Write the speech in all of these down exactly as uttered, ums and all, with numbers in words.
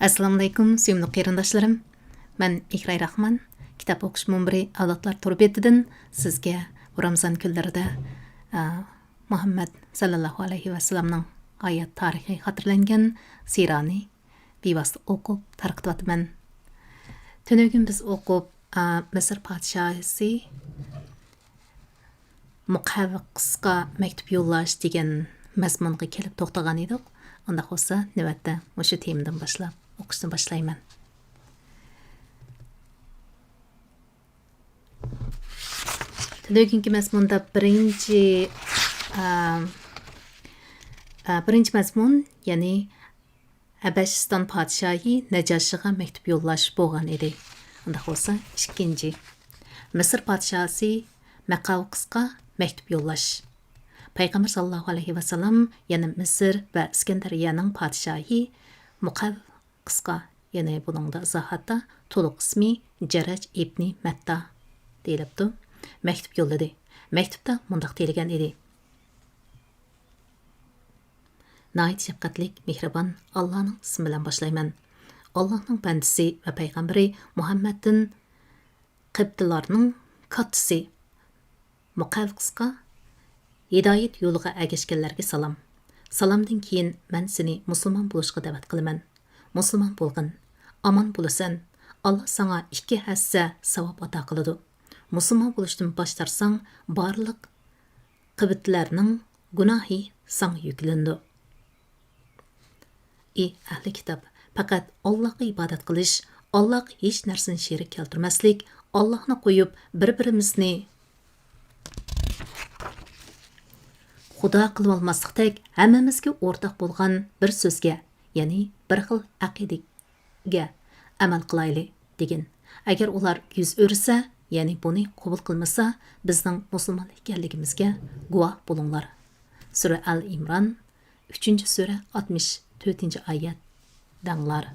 ئەسسالامۇئەلەيكۇم، سۆيۈملۈك قېرىنداشلىرىم. مەن ئىكراي راخمان. كىتاب ئوقۇش مۇنبىرى ئاۋلادلار تور بېتىدىن سىزگە بۇ رامىزان كۈنلىرىدە، ئە، مۇھەممەد ساللاللاھۇ ئەلەيھى ۋەسەللەمنىڭ ھايات تارىخى خاتىرىلەنگەن سىرانى بىۋاسىتە ئوقۇپ تارقىتىۋاتىمەن. تۈنۈگۈن بىز ئوقۇپ، ئە، مىسىر پادىشاھى مۇقەۋقىسقا مەكتۇپ يوللاش دېگەن مەزمۇنغا كېلىپ توختىغان ئىدۇق. ئۇنداق بولسا، نۆۋەتتە مۇشۇ تېمىدىن باشلاپ ئوقۇشنى باشلايمەن. تۈنۈگۈنكى مەزمۇندا بىرىنچى، ئە، ئە، بىرىنچى مەزمۇن، يەنى ھەبەشىستان پادىشاھى نەجاشىغا مەكتۇپ يوللاش بولغان ئىدى. ئۇنداق بولسا، ئىككىنچى، مىسىر پادىشاھى مەقاۋقىسقا مەكتۇپ يوللاش. پەيغەمبەر ساللاللاھۇ ئەلەيھى ۋەسەللەم يەنە مىسىر ۋە ئىسكەندەرىيەنىڭ پادىشاھى مۇقەۋقىسقا، يەنى بۇنىڭدا ئىزاھاتتا تولۇق ئىسمى جەرەج ئىبنى مەتتا دېيىلىپتۇ، مەكتۇپ يوللىدى. مەكتۇپتا مۇنداق دېيىلگەن ئىدى. ناھايىتى شەپقەتلىك، مېھرىبان ئاللانىڭ ئىسمى بىلەن باشلايمەن. ئاللانىڭ بەندىسى ۋە پەيغەمبىرى مۇھەممەدتىن قىبتىلارنىڭ كاتتىسى مۇقەۋقىسقا ھىدايەت يولىغا ئەگەشكەنلەرگە سالام. سالامدىن كېيىن مەن سېنى مۇسۇلمان بولۇشقا دەۋەت قىلىمەن. مۇسۇلمان بولغىن، ئامان بولىسەن. ئاللا ساڭا ئىككى ھەسسە ساۋاب ئاتا قىلىدۇ. مۇسۇلمان بولۇشتىن باش تارتساڭ، بارلىق قىبتىلەرنىڭ گۇناھى ساڭا يۈكلىنىدۇ. ئى ئەھلى كىتاب، پەقەت ئاللاھقا ئىبادەت قىلىش، ئاللاھقا ھېچ نەرسىنى شېرىك كەلتۈرمەسلىك، ئاللاھنى قويۇپ بىر-بىرىمىزنى خۇدا قىلىۋالماسلىقتەك، ھەممىمىزگە ئورتاق بولغان بىر سۆزگە، يەنى بىر خىل ئەقىدىگە ئەمەل قىلايلى، دېگىن. ئەگەر ئۇلار يۈز ئۆرۈسە، يەنى بۇنى قوبۇل قىلمىسا، بىزنىڭ مۇسۇلمان ئىكەنلىكىمىزگە گۇۋاھ بولۇڭلار. سۈرە ئەل ئىمران، ئۈچىنچى سۈرە، ئاتمىش تۆتىنچى ئايەت دەڭلار.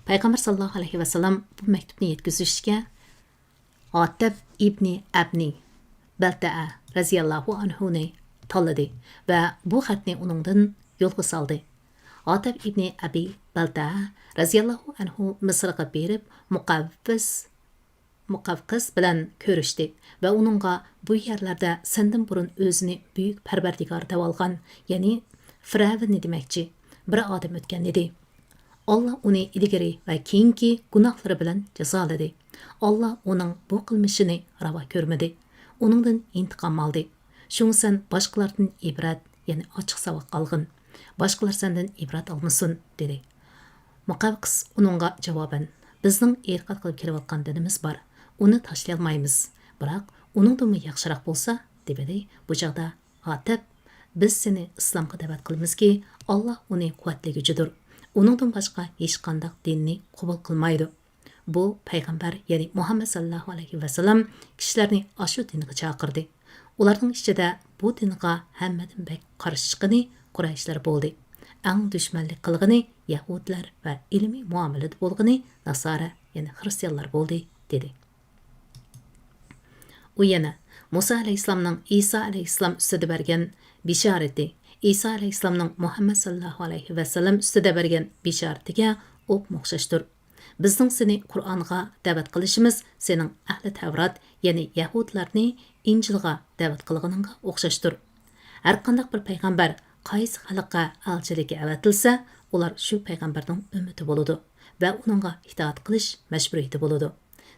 پەيغەمبەر ساللاللاھۇ ئەلەيھى ۋەسەللەم بۇ مەكتۇپنى يەتكۈزۈشكە ھاتىب ئىبنى ئەبنى بەلتەئە رەزىياللاھۇ ئەنھۇنى تاللىدى ۋە بۇ خەتنى ئۇنىڭدىن يولغا سالدى. ھاتىب ئىبنى ئەبى بەلتەئە رەزىياللاھۇ ئەنھۇ مىسىرغا بېرىپ، مۇقەۋۋىس مۇقەۋقىس بىلەن كۆرۈشتى ۋە ئۇنىڭغا بۇ يەرلەردە سەندىن بۇرۇن ئۆزىنى بۈيۈك پەرۋەردىگار دەۋالغان، يەنى فىرئەۋننى دېمەكچى، بىر ئادەم ئۆتكەن ئىدى. ئاللا ئۇنى ئىلگىرى ۋە كېيىنكى گۇناھلىرى بىلەن جازالىدى. ئاللا ئۇنىڭ بۇ قىلمىشىنى راۋا كۆرمىدى. ئۇنىڭدىن ئىنتىقام ئالدى. شۇڭا سەن باشقىلاردىن ئىبرەت، يەنى ئاچچىق ساۋاق ئالغىن. باشقىلار سەندىن ئىبرەت ئالمىسۇن، دېدى. مۇقەۋقىس ئۇنىڭغا جاۋابەن، بىزنىڭ ئېتىقاد قىلىپ كېلىۋاتقان دىنىمىز بار، ئۇنى تاشلىيالمايمىز، بىراق ئۇنىڭدىنمۇ ياخشىراق بولسا، دېۋىدى. بۇ چاغدا ھاتىپ، بىز سېنى ئىسلامغا دەۋەت قىلىمىزكى، ئاللا ئۇنى قۇۋۋەتلىگۈچىدۇر. ئۇنىڭدىن باشقا ھېچقانداق دىننى قوبۇل قىلمايدۇ. بۇ پەيغەمبەر، يەنى مۇھەممەد ساللاللاھۇ ئەلەيھى ۋەسەللەم كىشىلەرنى ئاشۇ دىنغا چاقىردى. ئۇلارنىڭ ئىچىدە بۇ دىنغا ھەممىدىن بەك قارشى چىققىنى قۇرەيشلەر بولدى. ئەڭ دۈشمەنلىك قىلغىنى يەھۇدىيلار ۋە ئىلمىي مۇئامىلىدە بولغىنى ناسارا، يەنى خىرىستىيانلار بولدى، دېدى. ئۇ يەنە مۇسا ئەلەيھىسسالامنىڭ ئىسا ئەلەيھىسسالام ئۈستىدە بەرگەن بېشارىتى، ئىسا ئەلەيھىسسالامنىڭ مۇھەممەد ساللاللاھۇ ئەلەيھى ۋەسەللەم ئۈستىدە بەرگەن بېشارىتىگە ئوپمۇ ئوخشاشتۇر. بىزنىڭ سېنى قۇرئانغا دەۋەت قىلىشىمىز سېنىڭ ئەھلى تەۋرات، يەنى يەھۇدىيلارنى ئىنجىلغا دەۋەت قىلغىنىڭغا ئوخشاشتۇر. ھەرقانداق بىر پەيغەمبەر قايسى خەلققە ئەلچىلىككە ئەۋەتىلسە، ئۇلار شۇ پەيغەمبەرنىڭ ئۈممىتى بولىدۇ ۋە ئۇنىڭغا ئىتائەت قىلىش مەجبۇرىيىتى بولىدۇ.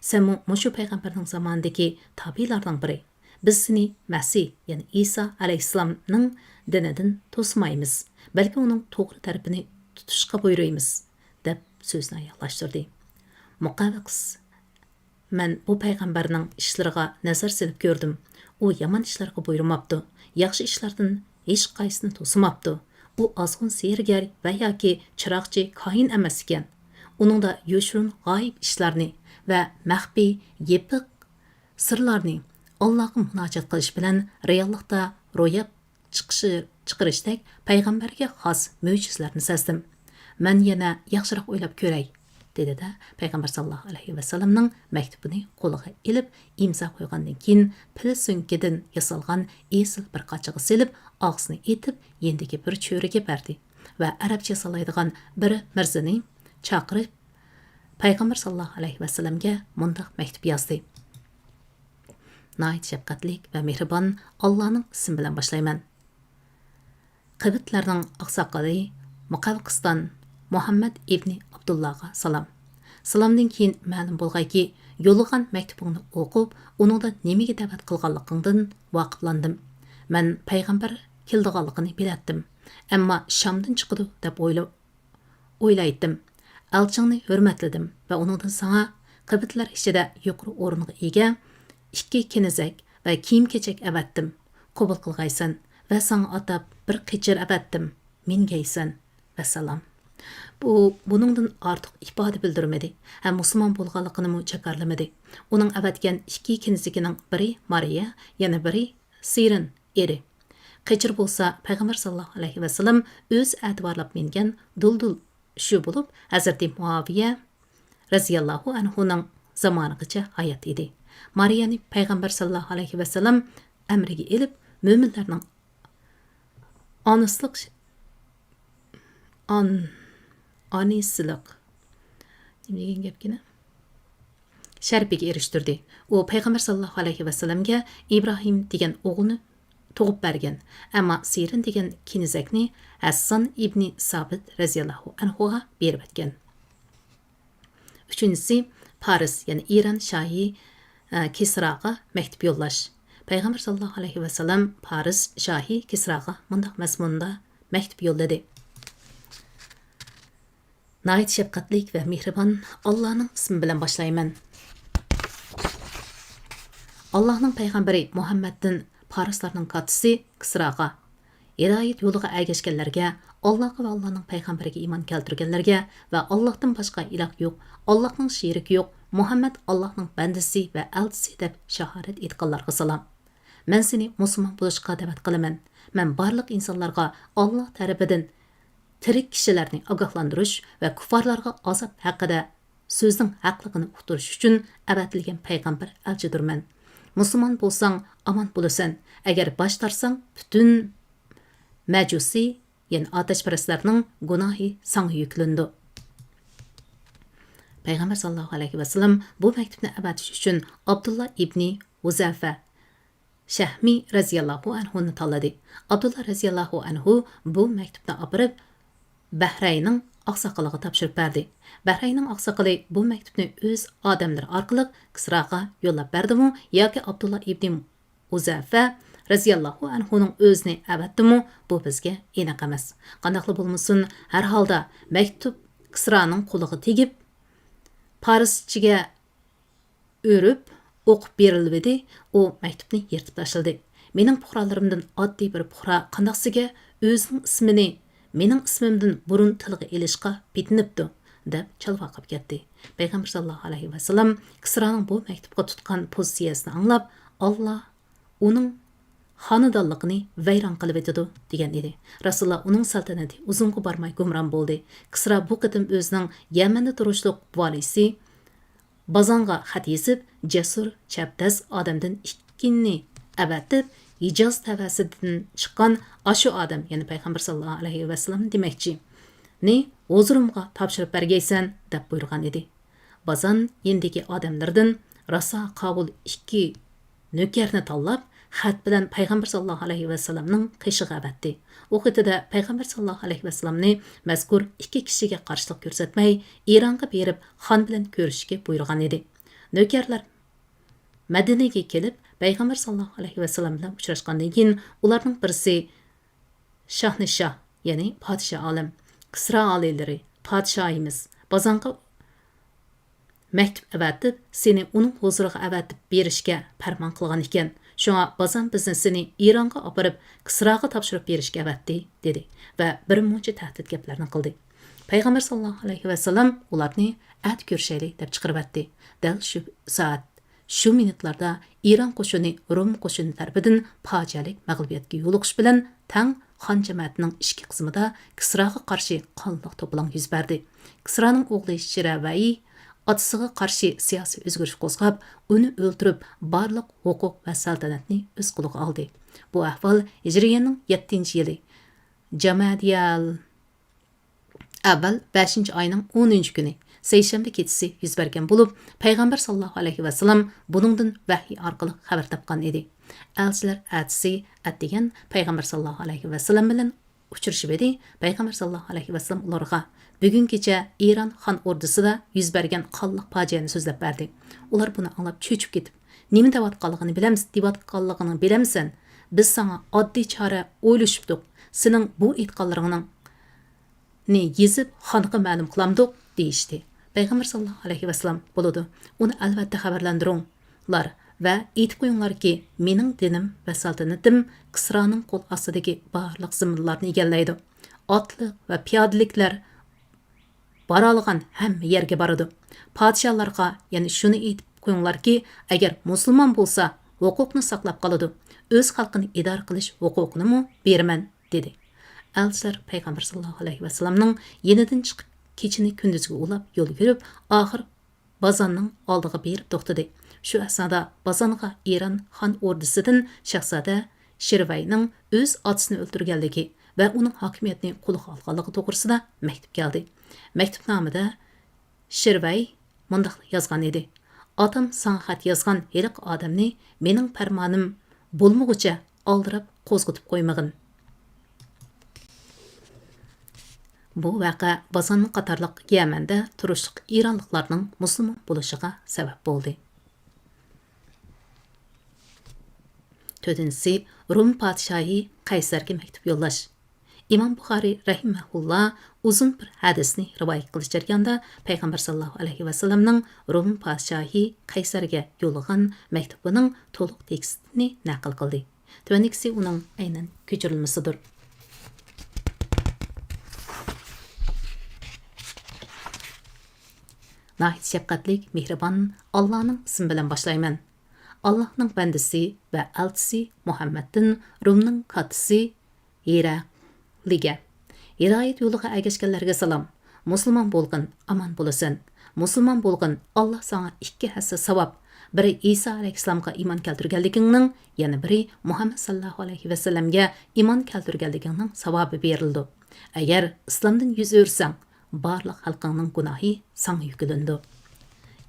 سەنمۇ مۇشۇ پەيغەمبەرنىڭ زامانىدىكى تابىئىيلارنىڭ بىرى. بىز سېنى مەسىھ، يەنى ئىسا ئەلەيھىسسالامنىڭ دىنىدىن توسمايمىز، بەلكى ئۇنىڭ توغرا تەرىپىنى تۇتۇشقا بۇيرۇيمىز، دەپ سۆزىنى ئاياغلاشتۇردى. مۇقەۋقىس، مەن بۇ پەيغەمبەرنىڭ ئىشلىرىغا نەزەر سېلىپ كۆردۈم. ئۇ يامان ئىشلارغا بۇيرۇماپتۇ، ياخشى ئىشلاردىن ھېچقايسىنى توسىماپتۇ. ئۇ ئازغۇن سېھىرگەر ۋە ياكى چىراغچى كاھىن ئەمەس ئىكەن. ئۇنىڭدا يوشۇرۇن غايىب ئىشلارنى ۋە مەخپىي، يېپىق سىرلارنى ئاللاغا مۇناجات قىلىش بىلەن رېئاللىقتا روياپ چىقىشى، چىقىرىشتەك پەيغەمبەرگە خاس مۆجىزىلەرنى سەزدىم. مەن يەنە ياخشىراق ئويلاپ كۆرەي. دېدى-دە، پەيغەمبەر ساللاللاھۇ ئەلەيھى ۋەسەللەمنىڭ مەكتۇبىنى قولىغا ئېلىپ، ئىمزا قويغاندىن كېيىن، پىل سۆڭىكىدىن ياسالغان ئېسىل بىر قاچىغا سېلىپ، ئاغزىنى ئېتىپ، يېنىدىكى بىر چۆرىگە بەردى ۋە ئەرەبچە ياسالايدىغان بىر مىرزىنى چاقىرىپ، پەيغەمبەر ساللاللاھۇ ئەلەيھى ۋەسەللەمگە مۇنداق مەكتۇپ يازدى: ناھايىتى شەپقەتلىك ۋە مېھرىبان ئاللانىڭ ئىسمى بىلەن باشلايمەن. قىبتلەرنىڭ ئاقساقىلى مۇقەۋقىستان مۇھەممەد ئىبنى ئابدۇللاغا سالام. سالامدىن كېيىن مەلۇم بولغايكى، يوللىغان مەكتۇبۇڭنى ئوقۇپ، ئۇنىڭدا نېمىگە دەۋەت قىلغانلىقىڭدىن ۋاقىپلاندىم. مەن پەيغەمبەر كېلىدىغانلىقىنى بىلەتتىم. ئەمما شامدىن چىقىدۇ دەپ ئويلا-، ئويلايتتىم. ئەلچىڭنى ھۆرمەتلىدىم ۋە ئۇنىڭدىن ساڭا قىبتلەر ئىچىدە يۇقىرى ئورۇنغا ئىگە ئىككى كېنىزەك ۋە كىيىم-كېچەك ئەۋەتتىم. قوبۇل قىلغايسەن ۋە ساڭا ئاتاپ بىر قېچىر ئەۋەتتىم. مىنگەيسەن. ۋەسسالام. بۇ، بۇنىڭدىن ئارتۇق ئىپادە بىلدۈرمىدى ھەم مۇسۇلمان بولغانلىقىنىمۇ جاكارلىمىدى. ئۇنىڭ ئەۋەتكەن ئىككى كېنىزىكىنىڭ بىرى مارىيە، يەنە بىرى سىرىن ئىدى. قېچىر بولسا پەيغەمبەر ساللاللاھۇ ئەلەيھى ۋەسەللەم ئۆزى ئەتىۋارلاپ مىنگەن دۇلدۇل ئىشى بولۇپ، ھەزرىتى مۇئاۋىيە رەزىياللاھۇ ئەنھۇنىڭ زامانىغىچە ھايات ئىدى. مارىيەنى پەيغەمبەر ساللاللاھۇ ئەلەيھى ۋەسەللەم ئەمرىگە ئېلىپ، مۆمىنلەرنىڭ ئانىسلىق، ئان-، ئانىسلىق، نېمە دېگەن گەپكىنە؟ شەرىپىگە ئېرىشتۈردى. ئۇ پەيغەمبەر ساللاللاھۇ ئەلەيھى ۋەسەللەمگە ئىبراھىم دېگەن ئوغۇلنى تۇغۇپ بەرگەن، ئەمما سىرىن دېگەن كېنىزەكنى ھەسسان ئىبنى سابىت رەزىياللاھۇ ئەنھۇغا بېرىۋەتكەن. ئۈچىنچىسى، پارس، يەنى ئىران شاھى، ئە، كىسراغا مەكتۇپ يوللاش. پەيغەمبەر ساللاللاھۇ ئەلەيھى ۋەسەللەم پارس شاھى كىسراغا مۇنداق مەزمۇندا مەكتۇپ يوللىدى: ناھايىتى شەپقەتلىك ۋە مېھرىبان ئاللانىڭ ئىسمى بىلەن باشلايمەن. ئاللانىڭ پەيغەمبىرى مۇھەممەدتىن پارسلارنىڭ كاتتىسى كىسراغا، ھىدايەت يولىغا ئەگەشكەنلەرگە، ئاللاغا ۋە ئاللانىڭ پەيغەمبىرىگە ئىمان كەلتۈرگەنلەرگە ۋە ئاللاھتىن باشقا ئىلاھ يوق، ئاللاھنىڭ شېرىكى يوق، مۇھەممەد ئاللاھنىڭ بەندىسى ۋە ئەلچىسى دەپ شاھادەت ئېيتقانلارغا سالام. مەن سېنى مۇسۇلمان بولۇشقا دەۋەت قىلىمەن. مەن بارلىق ئىنسانلارغا ئاللاھ تەرىپىدىن تىرىك كىشىلەرنى ئاگاھلاندۇرۇش ۋە كۇففارلارغا ئازاب ھەققىدە سۆزنىڭ ھەقلىقىنى ئۇقتۇرۇش ئۈچۈن ئەۋەتىلگەن پەيغەمبەر ئەلچىدۇرمەن. مۇسۇلمان بولساڭ ئامان بولىسەن، ئەگەر باش تارتساڭ پۈتۈن مەجۇسى، يەنى ئاتەشپەرەسلەرنىڭ گۇناھى ساڭا يۈكلىنىدۇ. پەيغەمبەر ساللاللاھۇ ئەلەيھى ۋەسەللەم بۇ مەكتۇپنى ئەۋەتىش ئۈچۈن ئابدۇللا ئىبنى ھۇزەفە شەھمى رەزىياللاھۇ ئەنھۇنى تاللىدى. ئابدۇللا رەزىياللاھۇ ئەنھۇ بۇ مەكتۇپنى ئاپىرىپ، بەھرەيننىڭ ئاقساقىلىغا تاپشۇرۇپ بەردى. بەھرەيننىڭ ئاقساقىلى بۇ مەكتۇپنى ئۆز ئادەملىرى ئارقىلىق كىسراغا يوللاپ بەردىمۇ ياكى ئابدۇللا ئىبنى ھۇزەفە رەزىياللاھۇ ئەنھۇنىڭ ئۆزىنى ئەۋەتتىمۇ، بۇ بىزگە ئېنىق ئەمەس. قانداقلا بولمىسۇن، ھەر ھالدا مەكتۇپ كىسرانىڭ قولىغا تېگىپ، پارسچىگە ئۆرۈپ ئوقۇپ بېرىلىۋىدى. ئۇ مەكتۇپنى يىرتىپ تاشلىدى. مېنىڭ پۇقرالىرىمدىن ئاددىي بىر پۇقرا قانداقسىگە ئۆزىنىڭ ئىسمىنى مېنىڭ ئىسمىمدىن بۇرۇن تىلغا ئېلىشقا پېتىنىپتۇ، دەپ چالۋاقاپ كەتتى. پەيغەمبەر ساللاللاھۇ ئەلەيھى ۋەسەللەم كىسرانىڭ بۇ مەكتۇپقا تۇتقان پوزىتسىيەسىنى ئاڭلاپ، ئاللا ئۇنىڭ خانىدانلىقىنى ۋەيران قىلىۋېتىدۇ، دېگەن ئىدى. راستلا ئۇنىڭ سەلتەنىتى ئۇزۇنغا بارماي گۇمران بولدى. كىسرا بۇ قېتىم ئۆزىنىڭ يەمەندە تۇرۇشلۇق ۋالىيسى بازانغا خەت يېزىپ، جەسۇر، چەبدەس ئادەمدىن ئىككىنى ئەۋەتىپ، ھىجاز تەۋەسىدىن چىققان ئاشۇ ئادەم، يەنى پەيغەمبەر ساللاللاھۇ ئەلەيھى ۋەسەللەم دېمەكچى، نى ھۇزۇرۇمغا تاپشۇرۇپ بەرگەيسەن، دەپ بۇيرۇغان ئىدى. بازان يېنىدىكى ئادەملىرىدىن راسا قاۋۇل ئىككى نۆكەرنى تاللاپ، خەت بىلەن پەيغەمبەر ساللاللاھۇ ئەلەيھى ۋەسەللەمنىڭ قېشىغا ئەۋەتتى. ئۇ خېتىدە پەيغەمبەر ساللاللاھۇ ئەلەيھى ۋەسەللەمنى مەزكۇر ئىككى كىشىگە قارشىلىق كۆرسەتمەي، ئىرانغا بېرىپ خان بىلەن كۆرۈشۈشكە بۇيرۇغان ئىدى. نۆكەرلەر مەدىنىگە كېلىپ، پەيغەمبەر ساللاللاھۇ ئەلەيھى ۋەسەللەم بىلەن ئۇچراشقاندىن كېيىن، ئۇلارنىڭ بىرسى شاھنىشاھ، يەنى پادىشاھ ئالەم، كىسرا ئالىيلىرى، پادىشاھىمىز، بازانغا مەكتۇپ ئەۋەتىپ، سېنى ئۇنىڭ ھۇزۇرىغا ئەۋەتىپ بېرىشكە پەرمان قىلغان ئىكەن. شۇڭا بازان بىزنى سېنى ئىرانغا ئاپىرىپ، كىسراغا تاپشۇرۇپ بېرىشكە ئەۋەتتى، دېدى ۋە بىر مۇنچە تەھدىت گەپلەرنى قىلدى. پەيغەمبەر ساللاللاھۇ ئەلەيھى ۋەسەللەم ئۇلارنى ئەتە كۆرۈشەيلى دەپ چىقىرىۋەتتى. دەل شۇ سائەت، شۇ مىنۇتلاردا ئىران قوشۇنى روم قوشۇنى تەرىپىدىن پاجىئەلىك مەغلۇبىيەتكە يولۇقۇش بىلەن تەڭ خان جەمەتىنىڭ ئىچكى قىسمىدا كىسراغا قارشى قانلىق توپىلاڭ يۈز بەردى. كىسرانىڭ ئوغلى شىرەۋەي ئاتىسىغا قارشى سىياسىي ئۆزگىرىش قوزغاپ، ئۇنى ئۆلتۈرۈپ، بارلىق ھوقۇق ۋە سەلتەنەتنى ئۆز قولىغا ئالدى. بۇ ئەھۋال ھىجرىيەنىڭ يەتتىنچى يىلى، جامادىيەل ئەۋۋەل بەشىنچى ئاينىڭ ئونىنچى كۈنى، سەيشەنبە كېچىسى يۈز بەرگەن بولۇپ، پەيغەمبەر ساللاللاھۇ ئەلەيھى ۋەسەللەم بۇنىڭدىن ۋەھىي ئارقىلىق خەۋەر تاپقان ئىدى. ئەلچىلەر ئەتىسى ئەتىگەن پەيغەمبەر ساللاللاھۇ ئەلەيھى ۋەسەللەم بىلەن ئۇچرىشىپ ئىدى. پەيغەمبەر ساللاللاھۇ ئەلەيھى ۋەسەللەم ئۇلارغا بۈگۈن كېچە ئىران خان ئوردىسىدا يۈز بەرگەن قانلىق پاجىئەنى سۆزلەپ بەردى. ئۇلار بۇنى ئاڭلاپ چۆچۈپ كېتىپ، نېمە دەۋاتقانلىقىنى بىلەمس-، دەۋاتقانلىقىنى بىلەمسەن؟ بىز ساڭا ئاددىي چارە ئويلىشىپتۇق. سېنىڭ بۇ ئېيتقانلىرىڭنى يېزىپ خانغا مەلۇم قىلامدۇق، دېيىشتى. پەيغەمبەر ساللاللاھۇ ئەلەيھى ۋەسەللەم، بولىدۇ، ئۇنى ئەلۋەتتە خەۋەرلەندۈرۈڭلار ۋە ئېيتىپ قويۇڭلاركى، مېنىڭ دىنىم ۋە سەلتەنىتىم كىسرانىڭ قول ئاستىدىكى بارلىق زېمىنلارنى ئىگىلەيدۇ. ئاتلىق ۋە پىيادىلىكلەر بارالىغان ھەممە يەرگە بارىدۇ. پادىشاھلارغا يەنە شۇنى ئېيتىپ قويۇڭلاركى، ئەگەر مۇسۇلمان بولسا، ھوقۇقنى ساقلاپ قالىدۇ، ئۆز خەلقىنى ئىدارە قىلىش ھوقۇقىنىمۇ بېرىمەن، دېدى. ئەلچىلەر پەيغەمبەر ساللاللاھۇ ئەلەيھى ۋەسەللەمنىڭ يېنىدىن چىقىپ، كېچىنى كۈندۈزگە ئۇلاپ يول يۈرۈپ، ئاخىر بازاننىڭ ئالدىغا بېرىپ توختىدى. شۇ ئەسنادا بازانغا ئىران خان ئوردىسىدىن شاھزادە شىرۋەينىڭ ئۆز ئاتىسىنى ئۆلتۈرگەنلىكى ۋە ئۇنىڭ ھاكىمىيەتنى قولىغا ئالغانلىقى توغرىسىدا مەكتۇپ كەلدى. مەكتۇپنامىدا شىرۋەي مۇنداق يازغان ئىدى: «ئاتام ساڭا خەت يازغان ھېلىقى ئادەمنى مېنىڭ پەرمانىم بولمىغۇچە ئالدىراپ قوزغىتىپ قويمىغىن.» بۇ ۋەقە بازاننىڭ قاتارلىق يەمەندە تۇرۇشلۇق ئىرانلىقلارنىڭ مۇسۇلمان بولۇشىغا سەۋەب بولدى. تۆتىنچىسى، روم پادىشاھى قەيسەرگە مەكتۇپ يوللاش. ئىمام بۇخارىي رەھىمەھۇللا ئۇزۇن بىر ھەدىسنى رىۋايەت قىلىش جەريانىدا پەيغەمبەر ساللاللاھۇ ئەلەيھى ۋەسەللەمنىڭ روم پادىشاھى قەيسەرگە يوللىغان مەكتۇبىنىڭ تولۇق تېكىستىنى نەقىل قىلدى. تۆۋەندىكىسى ئۇنىڭ ئەينەن كۆچۈرۈلمىسىدۇر. ناھايىتى شەپقەتلىك، مېھرىبان ئاللانىڭ ئىسمى بىلەن باشلايمەن. ئاللانىڭ بەندىسى ۋە ئەلچىسى مۇھەممەدتىن رومنىڭ كاتتىسى ھېراقلىگە، ھىدايەت يولىغا ئەگەشكەنلەرگە سالام. مۇسۇلمان بولغىن، ئامان بولىسەن. مۇسۇلمان بولغىن، ئاللا ساڭا ئىككى ھەسسە ساۋاب، بىرى ئىسا ئەلەيھىسسالامغا ئىمان كەلتۈرگەنلىكىڭنىڭ، يەنە بىرى مۇھەممەد ساللاللاھۇ ئەلەيھى ۋەسەللەمگە ئىمان كەلتۈرگەنلىكىڭنىڭ ساۋابى بېرىلىدۇ. ئەگەر ئىسلامدىن يۈز ئۆرۈسەڭ، بارلىق خەلقىڭنىڭ گۇناھى ساڭا يۈكلىنىدۇ.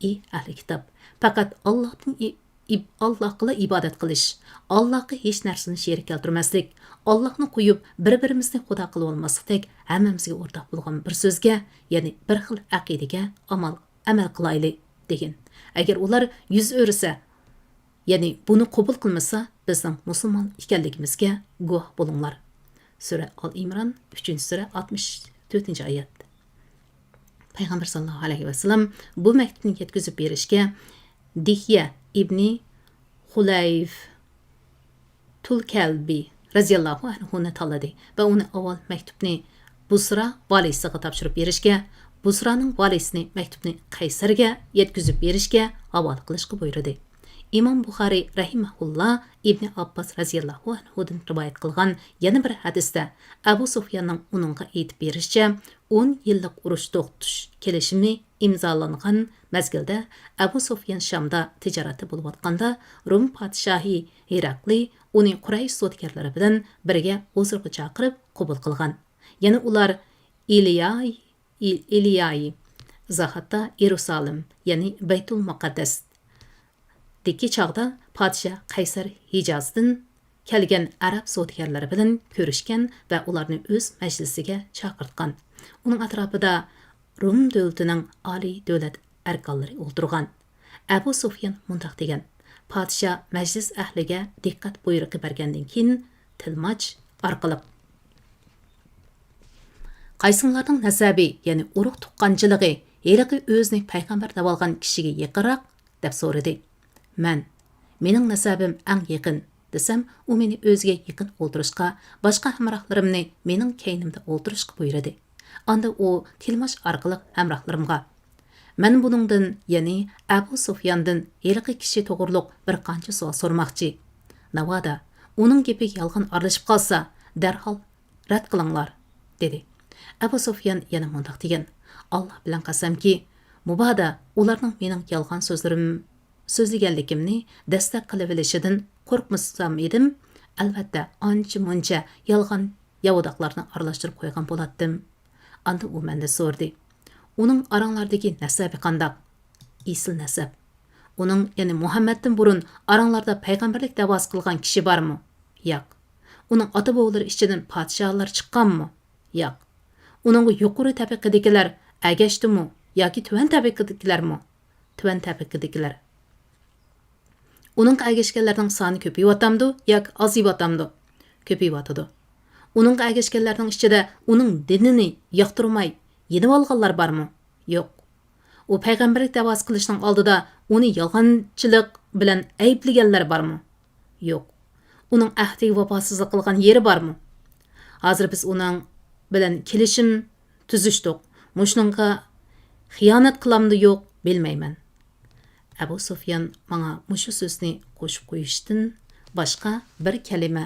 ئى ئەھلى كىتاب، پەقەت ئاللاھتىن ئى-، ئىب-، ئاللاھقىلا ئىبادەت قىلىش، ئاللاھقا ھېچ نەرسىنى شېرىك كەلتۈرمەسلىك، ئاللاھنى قويۇپ بىر-بىرىمىزنى خۇدا قىلىۋالماسلىقتەك، ھەممىمىزگە ئورتاق بولغان بىر سۆزگە، يەنى بىر خىل ئەقىدىگە ئامال، ئەمەل قىلايلى، دېگىن. ئەگەر ئۇلار يۈز ئۆرۈسە، يەنى بۇنى قوبۇل قىلمىسا، بىزنىڭ مۇسۇلمان ئىكەنلىكىمىزگە گۇۋاھ بولۇڭلار. سۈرە ئال ئىمران، ئۈچىنچى سۈرە، ئاتمىش تۆتىنچى ئايەت. پەيغەمبەر ساللاللاھۇ ئەلەيھى ۋەسەللەم بۇ مەكتۇپنى يەتكۈزۈپ بېرىشكە دىھيە ئىبنى خۇلەيف تۇلكەلبى رەزىياللاھۇ ئەنھۇنى تاللىدى ۋە ئۇنى ئاۋۋال مەكتۇپنى بۇسرا ۋالىسىغا تاپشۇرۇپ بېرىشكە، بۇسرانىڭ ۋالىسىنى مەكتۇپنى قەيسەرگە يەتكۈزۈپ بېرىشكە ھاۋالە قىلىشقا بۇيرۇدى. ئىمام بۇخارىي رەھىمەھۇللا ئىبنى ئابباس رەزىياللاھۇ ئەنھۇدىن رىۋايەت قىلغان يەنە بىر ھەدىستە، ئەبۇ سۇفياننىڭ ئۇنىڭغا ئېيتىپ بېرىشىچە، ئون يىللىق ئۇرۇش توختىتىش كېلىشىمى ئىمزالانغان مەزگىلدە، ئەبۇ سۇفيان شامدا تىجارەتتە بولۇۋاتقاندا، روم پادىشاھى ھېراقلى ئۇنى قۇرەيش سودىگەرلىرى بىلەن بىرگە ھۇزۇرغا چاقىرىپ قوبۇل قىلغان. يەنە ئۇلار ئىلياي، ئىلياي، زاھاتتا يېرۇسالىم، يەنى بەيتۇل مۇقەددەس، دىكى چاغدا پادىشاھ قەيسەر ھىجازدىن كەلگەن ئەرەب سودىگەرلىرى بىلەن كۆرۈشكەن ۋە ئۇلارنى ئۆز مەجلىسىگە چاقىرتقان. ئۇنىڭ ئەتراپىدا روم دۆلىتىنىڭ ئالىي دۆلەت ئەركانلىرى ئولتۇرغان. ئەبۇ سۇفيان مۇنداق دېگەن: پادىشاھ مەجلىس ئەھلىگە دىققەت بۇيرۇقى بەرگەندىن كېيىن، تىلماچ ئارقىلىق، «قايسىڭلارنىڭ نەسەبى، يەنى ئۇرۇق تۇغقانچىلىقى، ھېلىقى ئۆزىنى پەيغەمبەر دەۋالغان كىشىگە يېقىنراق؟» دەپ سورىدى. مەن، «مېنىڭ نەسەبىم ئەڭ يېقىن» دېسەم، ئۇ مېنى ئۆزىگە يېقىن ئولتۇرۇشقا، باشقا ھەمراھلىرىمنى مېنىڭ كەينىمدە ئولتۇرۇشقا بۇيرۇدى. ئاندىن ئۇ تىلماچ ئارقىلىق ھەمراھلىرىمغا، «مەن بۇنىڭدىن، يەنى ئەبۇ سۇفياندىن ھېلىقى كىشى توغرۇلۇق بىر قانچە سوئال سورىماقچى. ناۋادا ئۇنىڭ گېپى يالغان ئارىلىشىپ قالسا، دەرھال رەت قىلىڭلار، دېدى. ئەبۇ سۇفيان يەنە مۇنداق دېگەن: ئاللا بىلەن قەسەمكى، مۇبادا ئۇلارنىڭ مېنىڭ يالغان سۆزلىرىم، سۆزلىگەنلىكىمنى دەستەك قىلىۋېلىشىدىن قورقمىسام ئىدىم، ئەلۋەتتە، ئانچە-مۇنچە يالغان ياۋىداقلارنى ئارىلاشتۇرۇپ قويغان بولاتتىم. ئاندىن ئۇ مەندىن سورىدى: ئۇنىڭ ئاراڭلاردىكى نەسەبى قانداق؟ ئېسىل نەسەب. ئۇنىڭ، يەنى مۇھەممەدتىن بۇرۇن ئاراڭلاردا پەيغەمبەرلىك دەۋاسى قىلغان كىشى بارمۇ؟ ياق. ئۇنىڭ ئاتا-بوۋىلىرى ئىچىدىن پادىشاھلار چىققانمۇ؟ ياق. ئۇنىڭغا يۇقىرى تەبىقىدىكىلەر ئەگەشتىمۇ ياكى تۆۋەن تەبىقىدىكىلەرمۇ؟ تۆۋەن تەبىقىدىكىلەر. ئۇنىڭغا ئەگەشكەنلەرنىڭ سانى كۆپىيىۋاتامدۇ ياكى ئازىيىۋاتامدۇ؟ كۆپىيىۋاتىدۇ. ئۇنىڭغا ئەگەشكەنلەرنىڭ ئىچىدە ئۇنىڭ دىنىنى ياقتۇرماي يېنىۋالغانلار بارمۇ؟ يوق. ئۇ پەيغەمبەرلىك دەۋاسى قىلىشنىڭ ئالدىدا ئۇنى يالغانچىلىق بىلەن ئەيىبلىگەنلەر بارمۇ؟ يوق. ئۇنىڭ ئەھدىگە ۋاپاسىزلىق قىلغان يېرى بارمۇ؟ ھازىر بىز ئۇنىڭ بىلەن كېلىشىم تۈزۈشتۇق. مۇشۇنىڭغا خىيانەت قىلامدۇ يوق، بىلمەيمەن. ئەبۇ سۇفيان ماڭا مۇشۇ سۆزنى قوشۇپ قويۇشتىن باشقا بىر كەلىمە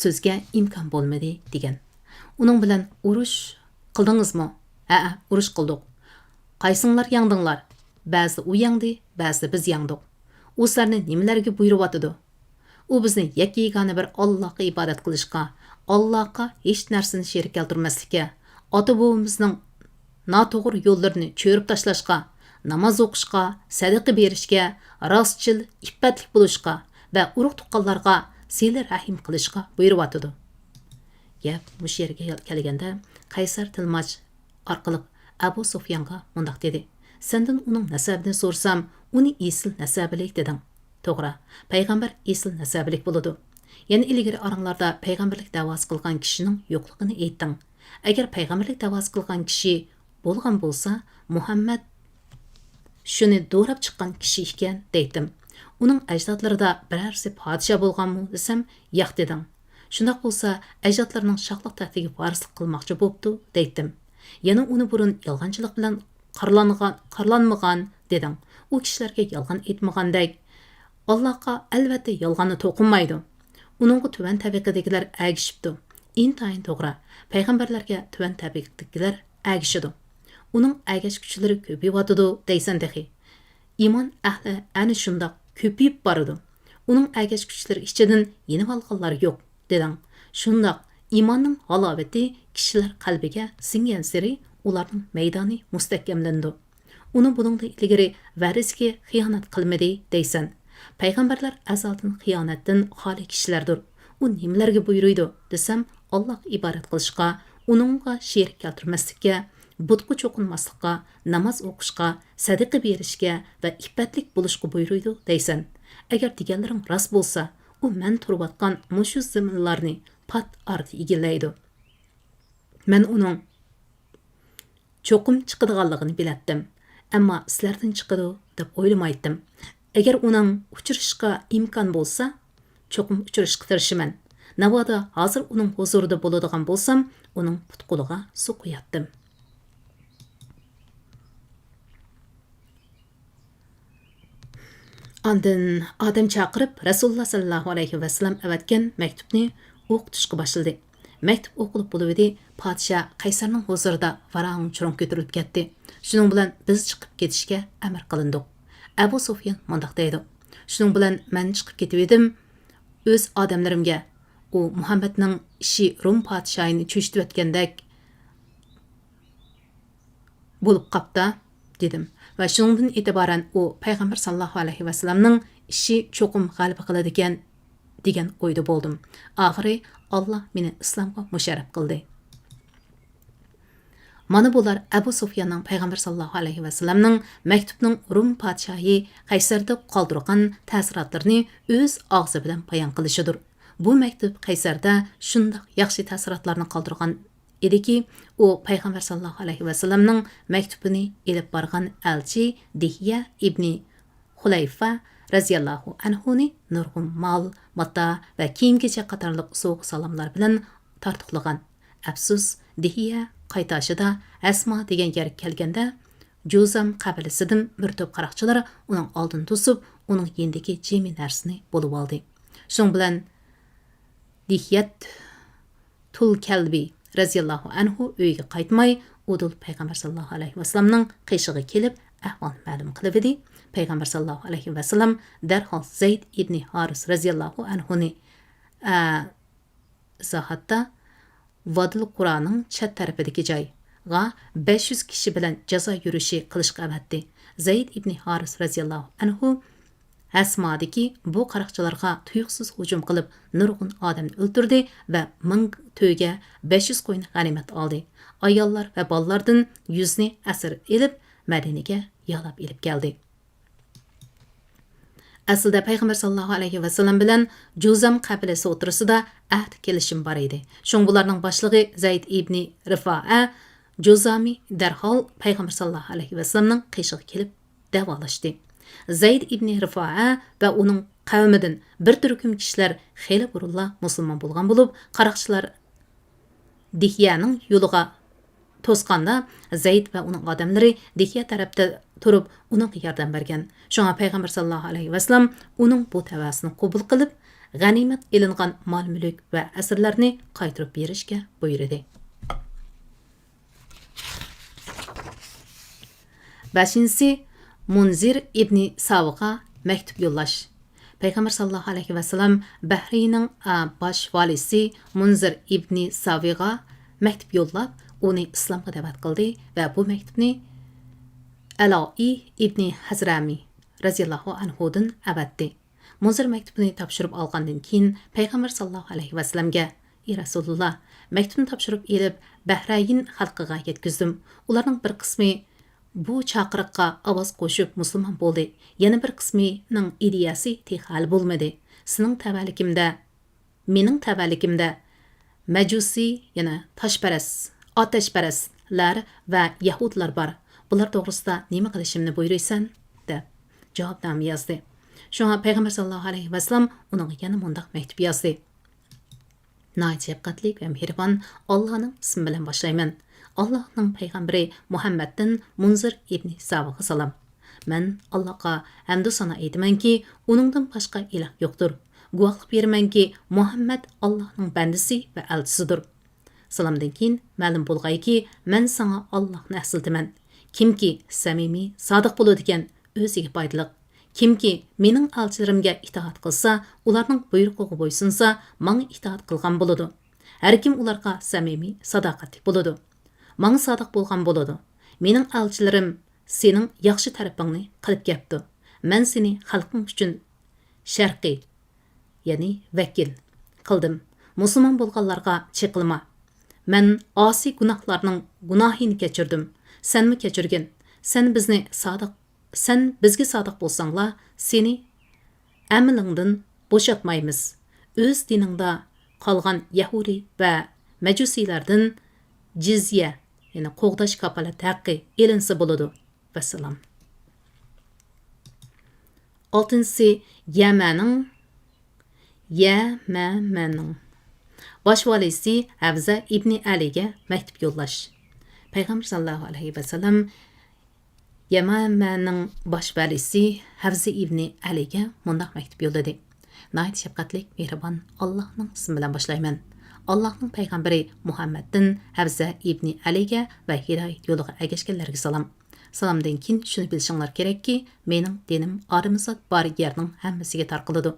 سۆزگە ئىمكان بولمىدى، دېگەن. ئۇنىڭ بىلەن ئۇرۇش قىلدىڭىزمۇ؟ ھەئە، ئۇرۇش قىلدۇق. قايسىڭلار يەڭدىڭلار؟ بەزىدە ئۇ يەڭدى، بەزىدە بىز يەڭدۇق. ئۇ سىلەرنى نېمىلەرگە بۇيرۇۋاتىدۇ؟ ئۇ بىزنى يەككە-يېگانە بىر ئاللاغا ئىبادەت قىلىشقا، ئاللاغا ھېچ نەرسىنى شېرىك كەلتۈرمەسلىككە، ئاتا-بوۋىمىزنىڭ ناتوغرا يوللىرىنى چۆرۈپ تاشلاشقا، ناماز ئوقۇشقا، سەدىقە بېرىشكە، راستچىل، ئىپپەتلىك بولۇشقا ۋە ئۇرۇق-تۇغقانلارغا سىلە-رەھىم قىلىشقا بۇيرۇۋاتىدۇ. گەپ مۇشۇ يەرگە كەلگەندە، قەيسەر تىلماچ ئارقىلىق ئەبۇ سۇفيانغا مۇنداق دېدى: سەندىن ئۇنىڭ نەسەبىنى سورىسام، ئۇنى ئېسىل نەسەبىلىك دېدىڭ. توغرا، پەيغەمبەر ئېسىل نەسەبىلىك بولىدۇ. يەنە ئىلگىرى ئاراڭلاردا پەيغەمبەرلىك دەۋاسى قىلغان كىشىنىڭ يوقلۇقىنى ئېيتتىڭ. ئەگەر پەيغەمبەرلىك دەۋاسى قىلغان كىشى بولغان بولسا، مۇھەممەد شۇنى دوراپ چىققان كىشى ئىكەن، دەيتتىم. ئۇنىڭ ئەجدادلىرىدا بىرەرسى پادىشاھ بولغانمۇ دېسەم، ياق دېدىڭ. شۇنداق بولسا، ئەجدادلىرىنىڭ شاھلىق تەختىگە ۋارىسلىق قىلماقچى بوپتۇ، دەيتتىم. يەنە ئۇنى بۇرۇن يالغانچىلىق بىلەن قارىلانغان، قارىلانمىغان دېدىڭ. ئۇ كىشىلەرگە يالغان ئېيتمىغاندەك، ئاللاغا ئەلۋەتتە يالغاننى توقۇنمايدۇ. ئۇنىڭغا تۆۋەن تەبىقىدىكىلەر ئەگىشىپتۇ. ئىنتايىن توغرا، پەيغەمبەرلەرگە تۆۋەن تەبىقىدىكىلەر ئەگىشىدۇ. ئۇنىڭ ئەگەشكۈچىلىرى كۆپىيىۋاتىدۇ دەيسەن تېخى. ئىمان ئەھلى ئەنە شۇنداق كۆپىيىپ بارىدۇ. ئۇنىڭ ئەگەشكۈچىلىرى ئىچىدىن يېنىۋالغانلار يوق، دېدىڭ. شۇنداق، ئىماننىڭ ھالاۋىتى كىشىلەر قەلبىگە سىڭگەنسېرى ئۇلارنىڭ مەيدانى مۇستەھكەملىنىدۇ. ئۇنى بۇنىڭدىن ئىلگىرى ۋەدىسىگە خىيانەت قىلمىدى دەيسەن. پەيغەمبەرلەر ئەزەلدىن خىيانەتتىن خالىي كىشىلەردۇر. ئۇ نېمىلەرگە بۇيرۇيدۇ دېسەم، ئاللاغا ئىبادەت قىلىشقا، ئۇنىڭغا شېرىك كەلتۈرمەسلىككە، بۇتقا چوقۇنماسلىققا، ناماز ئوقۇشقا، سەدىقە بېرىشكە ۋە ئىپپەتلىك بولۇشقا بۇيرۇيدۇ دەيسەن. ئەگەر دېگەنلىرىڭ راست بولسا، ئۇ مەن تۇرۇۋاتقان مۇشۇ زېمىنلارنى پات ئارىدا ئىگىلەيدۇ. مەن ئۇنىڭ چوقۇم چىقىدىغانلىقىنى بىلەتتىم. ئەمما سىلەردىن چىقىدۇ دەپ ئويلىمايتتىم. ئەگەر ئۇنىڭ ئۇچرىشىشقا ئىمكان بولسا، چوقۇم ئۇچرىشىشقا تىرىشىمەن. ناۋادا ھازىر ئۇنىڭ ھۇزۇرىدا بولىدىغان بولسام، ئۇنىڭ پۇت-قولىغا سۇ قۇياتتىم. ئاندىن ئادەم چاقىرىپ، رەسۇلۇللا ساللاللاھۇ ئەلەيھى ۋەسەللەم ئەۋەتكەن مەكتۇپنى ئوقۇتۇشقا باشلىدى. مەكتۇپ ئوقۇلۇپ بولۇۋىدى، پادىشاھ قەيسەرنىڭ ھۇزۇرىدا ۋاراڭ-چۇرۇڭ كۆتۈرۈلۈپ كەتتى. شۇنىڭ بىلەن بىز چىقىپ كېتىشكە ئەمر قىلىندۇق. ئەبۇ سۇفيان مۇنداق دەيدۇ: شۇنىڭ بىلەن مەن چىقىپ كېتىۋىدىم. ئۆز ئادەملىرىمگە، ئۇ مۇھەممەدنىڭ ئىشى روم پادىشاھىنى چۆچۈتۈۋەتكەندەك بولۇپ قاپتا، دېدىم. ۋە شۇنىڭدىن ئېتىبارەن ئۇ پەيغەمبەر ساللاللاھۇ ئەلەيھى ۋەسەللەمنىڭ ئىشى چوقۇم غەلىبە قىلىدىكەن، دېگەن ئويدا بولدۇم. ئاخىرى ئاللا مېنى ئىسلامغا مۇشەررەپ قىلدى. مانا بۇلار ئەبۇ سۇفياننىڭ پەيغەمبەر ساللاللاھۇ ئەلەيھى ۋەسەللەمنىڭ مەكتۇپنىڭ روم پادىشاھى قەيسەردە قالدۇرغان تەسىراتلىرىنى ئۆز ئاغزى بىلەن بايان قىلىشىدۇر. بۇ مەكتۇپ قەيسەردە شۇنداق ياخشى تەسىراتلارنى قالدۇرغان ئىدىكى، ئۇ پەيغەمبەر ساللاللاھۇ ئەلەيھى ۋەسەللەمنىڭ مەكتۇپىنى ئېلىپ بارغان ئەلچى دىھيە ئىبنى خۇلەيفە رەزىياللاھۇ ئەنھۇنى نۇرغۇن مال، ماتا ۋە كىيىم-كېچەك قاتارلىق سوۋغا-سالاملار بىلەن تارتۇقلىغان. ئەپسۇس، دىھيە قايتاشىدا ئەسما دېگەن يەرگە كەلگەندە، جۇزام قەبىلىسىدىن بىر توپ قاراقچىلار ئۇنىڭ ئالدىنى توسۇپ، ئۇنىڭ يېنىدىكى جىمى نەرسىنى بولۇۋالدى. شۇنىڭ بىلەن دىھيەتۇل كەلبى رەزىياللاھۇ ئەنھۇ ئۆيىگە قايتماي، ئۇدۇل پەيغەمبەر ساللاللاھۇ ئەلەيھى ۋەسەللەمنىڭ قېشىغا كېلىپ، ئەھۋالنى مەلۇم قىلىۋىدى. پەيغەمبەر ساللاللاھۇ ئەلەيھى ۋەسەللەم دەرھال زەيد ئىبنى ھارىس رەزىياللاھۇ ئەنھۇنى، ئە، ئىزاھاتتا، ۋادىل قۇرانىڭ چەت تەرىپىدىكى جايغا بەش يۈز كىشى بىلەن جازا يۈرۈشى قىلىشقا ئەۋەتتى. زەيد ئىبنى ھارىس رەزىياللاھۇ ئەنھۇ ھەسمادىكى بۇ قاراقچىلارغا تۇيۇقسىز ھۇجۇم قىلىپ، نۇرغۇن ئادەمنى ئۆلتۈردى ۋە مىڭ تۆگە، بەش يۈز قوينى غەنىيمەت ئالدى. ئاياللار ۋە بالىلاردىن يۈزنى ئەسىر ئېلىپ، مەدىنىگە يالاپ ئېلىپ كەلدى. ئەسلىدە پەيغەمبەر ساللاللاھۇ ئەلەيھى ۋەسەللەم بىلەن جۇزام قەبىلىسى ئوتتۇرىسىدا ئەھدى كېلىشىم بار ئىدى. شۇڭا بۇلارنىڭ باشلىقى زەيد ئىبنى رىفائە جۇزامى دەرھال پەيغەمبەر ساللاللاھۇ ئەلەيھى ۋەسەللەمنىڭ قېشىغا كېلىپ دەۋالاشتى. زەيد ئىبنى رىفائە ۋە ئۇنىڭ قەۋمىدىن بىر تۈركۈم كىشىلەر خېلى بۇرۇنلا مۇسۇلمان بولغان بولۇپ، قاراقچىلار دىھيەنىڭ يولىغا توسقاندا، زەيد ۋە ئۇنىڭ ئادەملىرى دىھيە تەرەپتە تۇرۇپ، ئۇنىڭغا ياردەم بەرگەن. شۇڭا پەيغەمبەر ساللاللاھۇ ئەلەيھى ۋەسەللەم ئۇنىڭ بۇ تەۋەسىنى قوبۇل قىلىپ، غەنىيمەت ئېلىنغان مال-مۈلۈك ۋە ئەسىرلەرنى قايتۇرۇپ بېرىشكە بۇيرۇدى. بەشىنچىسى، مۇنزىر ئىبنى ساۋىغا مەكتۇپ يوللاش. پەيغەمبەر ساللاللاھۇ ئەلەيھى ۋەسەللەم بەھرەيننىڭ، ئا، باش ۋالىسى مۇنزىر ئىبنى ساۋىغا مەكتۇپ يوللاپ، ئۇنى ئىسلامغا دەۋەت قىلدى ۋە بۇ مەكتۇپنى ئەلائى ئىبنى ھەزرەمى رەزىياللاھۇ ئەنھۇدىن ئەۋەتتى. مۇنزىر مەكتۇبىنى تاپشۇرۇپ ئالغاندىن كېيىن، پەيغەمبەر ساللاللاھۇ ئەلەيھى ۋەسەللەمگە، ئى رەسۇلۇللا، مەكتۇبنى تاپشۇرۇپ ئېلىپ، بەھرەيىن خەلقىگە يەتكۈزدۈم. ئۇلارنىڭ بىر قىسمى بۇ چاقىرىققا ئاۋاز قوشۇپ مۇسۇلمان بولدى. يەنە بىر قىسمىنىڭ ئىدىيەسى تېخى ھەل بولمىدى. سېنىڭ تەۋەلىكىمدە، مېنىڭ تەۋەلىكىمدە مەجۇسىي، يەنى تاشپەرەس، ئاتەشپەرەسلەر ۋە يەھۇدلار بار. بۇلار توغرىسىدا نېمە قىلىشىمنى بۇيرۇيسەن؟ دەپ جاۋابنامە يازدى. شۇڭا پەيغەمبەر ساللاللاھۇ ئەلەيھى ۋەسەللەم ئۇنىڭغا يەنە مۇنداق مەكتۇپ يازدى. ناھايىتى شەپقەتلىك ۋە مېھرىبان ئاللانىڭ ئىسمى بىلەن باشلايمەن. ئاللانىڭ پەيغەمبىرى مۇھەممەدتىن مۇنزىر ئىبنى ساۋىغا سالام. مەن ئاللاغا ھەمدۇ سانا ئېيتىمەنكى، ئۇنىڭدىن باشقا ئىلاھ يوقتۇر. گۇۋاھلىق بېرىمەنكى، مۇھەممەد ئاللاھنىڭ بەندىسى ۋە ئەلچىسىدۇر. سالامدىن كېيىن مەلۇم بولغايكى، مەن ساڭا ئاللاھنى ئەسلىتىمەن. كىمكى سەمىمىي، سادىق بولىدىكەن، ئۆزىگە پايدىلىق. كىمكى مېنىڭ ئەلچىلىرىمگە ئىتائەت قىلسا، ئۇلارنىڭ بۇيرۇقىغا بويسۇنسا، ماڭا ئىتائەت قىلغان بولىدۇ. ھەركىم ئۇلارغا سەمىمىي، ساداقەتلىك بولىدۇ. ماڭا سادىق بولغان بولىدۇ. مېنىڭ ئەلچىلىرىم سېنىڭ ياخشى تەرىپىڭنى قىلىپ كەپتۇ. مەن سېنى خەلقىڭ ئۈچۈن شەرقىي، يەنى ۋەكىل قىلدىم. مۇسۇلمان بولغانلارغا چېقىلما. مەن ئاسىي گۇناھلارنىڭ گۇناھىنى كەچۈردۈم. سەنمۇ كەچۈرگىن. سەن بىزنى سادىق، سەن بىزگە سادىق بولساڭلا، سېنى ئەمىلىڭدىن بوشاتمايمىز. ئۆز دىنىڭدا قالغان يەھۇدىي ۋە مەجۇسىيلاردىن جىزيە، يەنى قوغداش كاپالەت ھەققى ئېلىنسا بولىدۇ. ۋەسسالام. ئالتىنچىسى، يەمەنىڭ، يەمەمەنىڭ باش ۋالىسى ھەۋزە ئىبنى ئەلىگە مەكتۇپ يوللاش. پەيغەمبەر ساللاللاھۇ ئەلەيھى ۋەسەللەم يەمەمەنىڭ باش ۋەلىسى ھەۋزە ئىبنى ئەلىگە مۇنداق مەكتۇپ يوللىدى. ناھايىتى شەپقەتلىك، مېھرىبان ئاللاھنىڭ ئىسمى بىلەن باشلايمەن. ئاللاھنىڭ پەيغەمبىرى مۇھەممەدتىن ھەۋزە ئىبنى ئەلىگە ۋە ھىدايەت يولىغا ئەگەشكەنلەرگە سالام. سالامدىن كېيىن شۇنى بىلىشىڭلار كېرەككى، مېنىڭ دىنىم ئادەمزات بار يەرنىڭ ھەممىسىگە تارقىلىدۇ.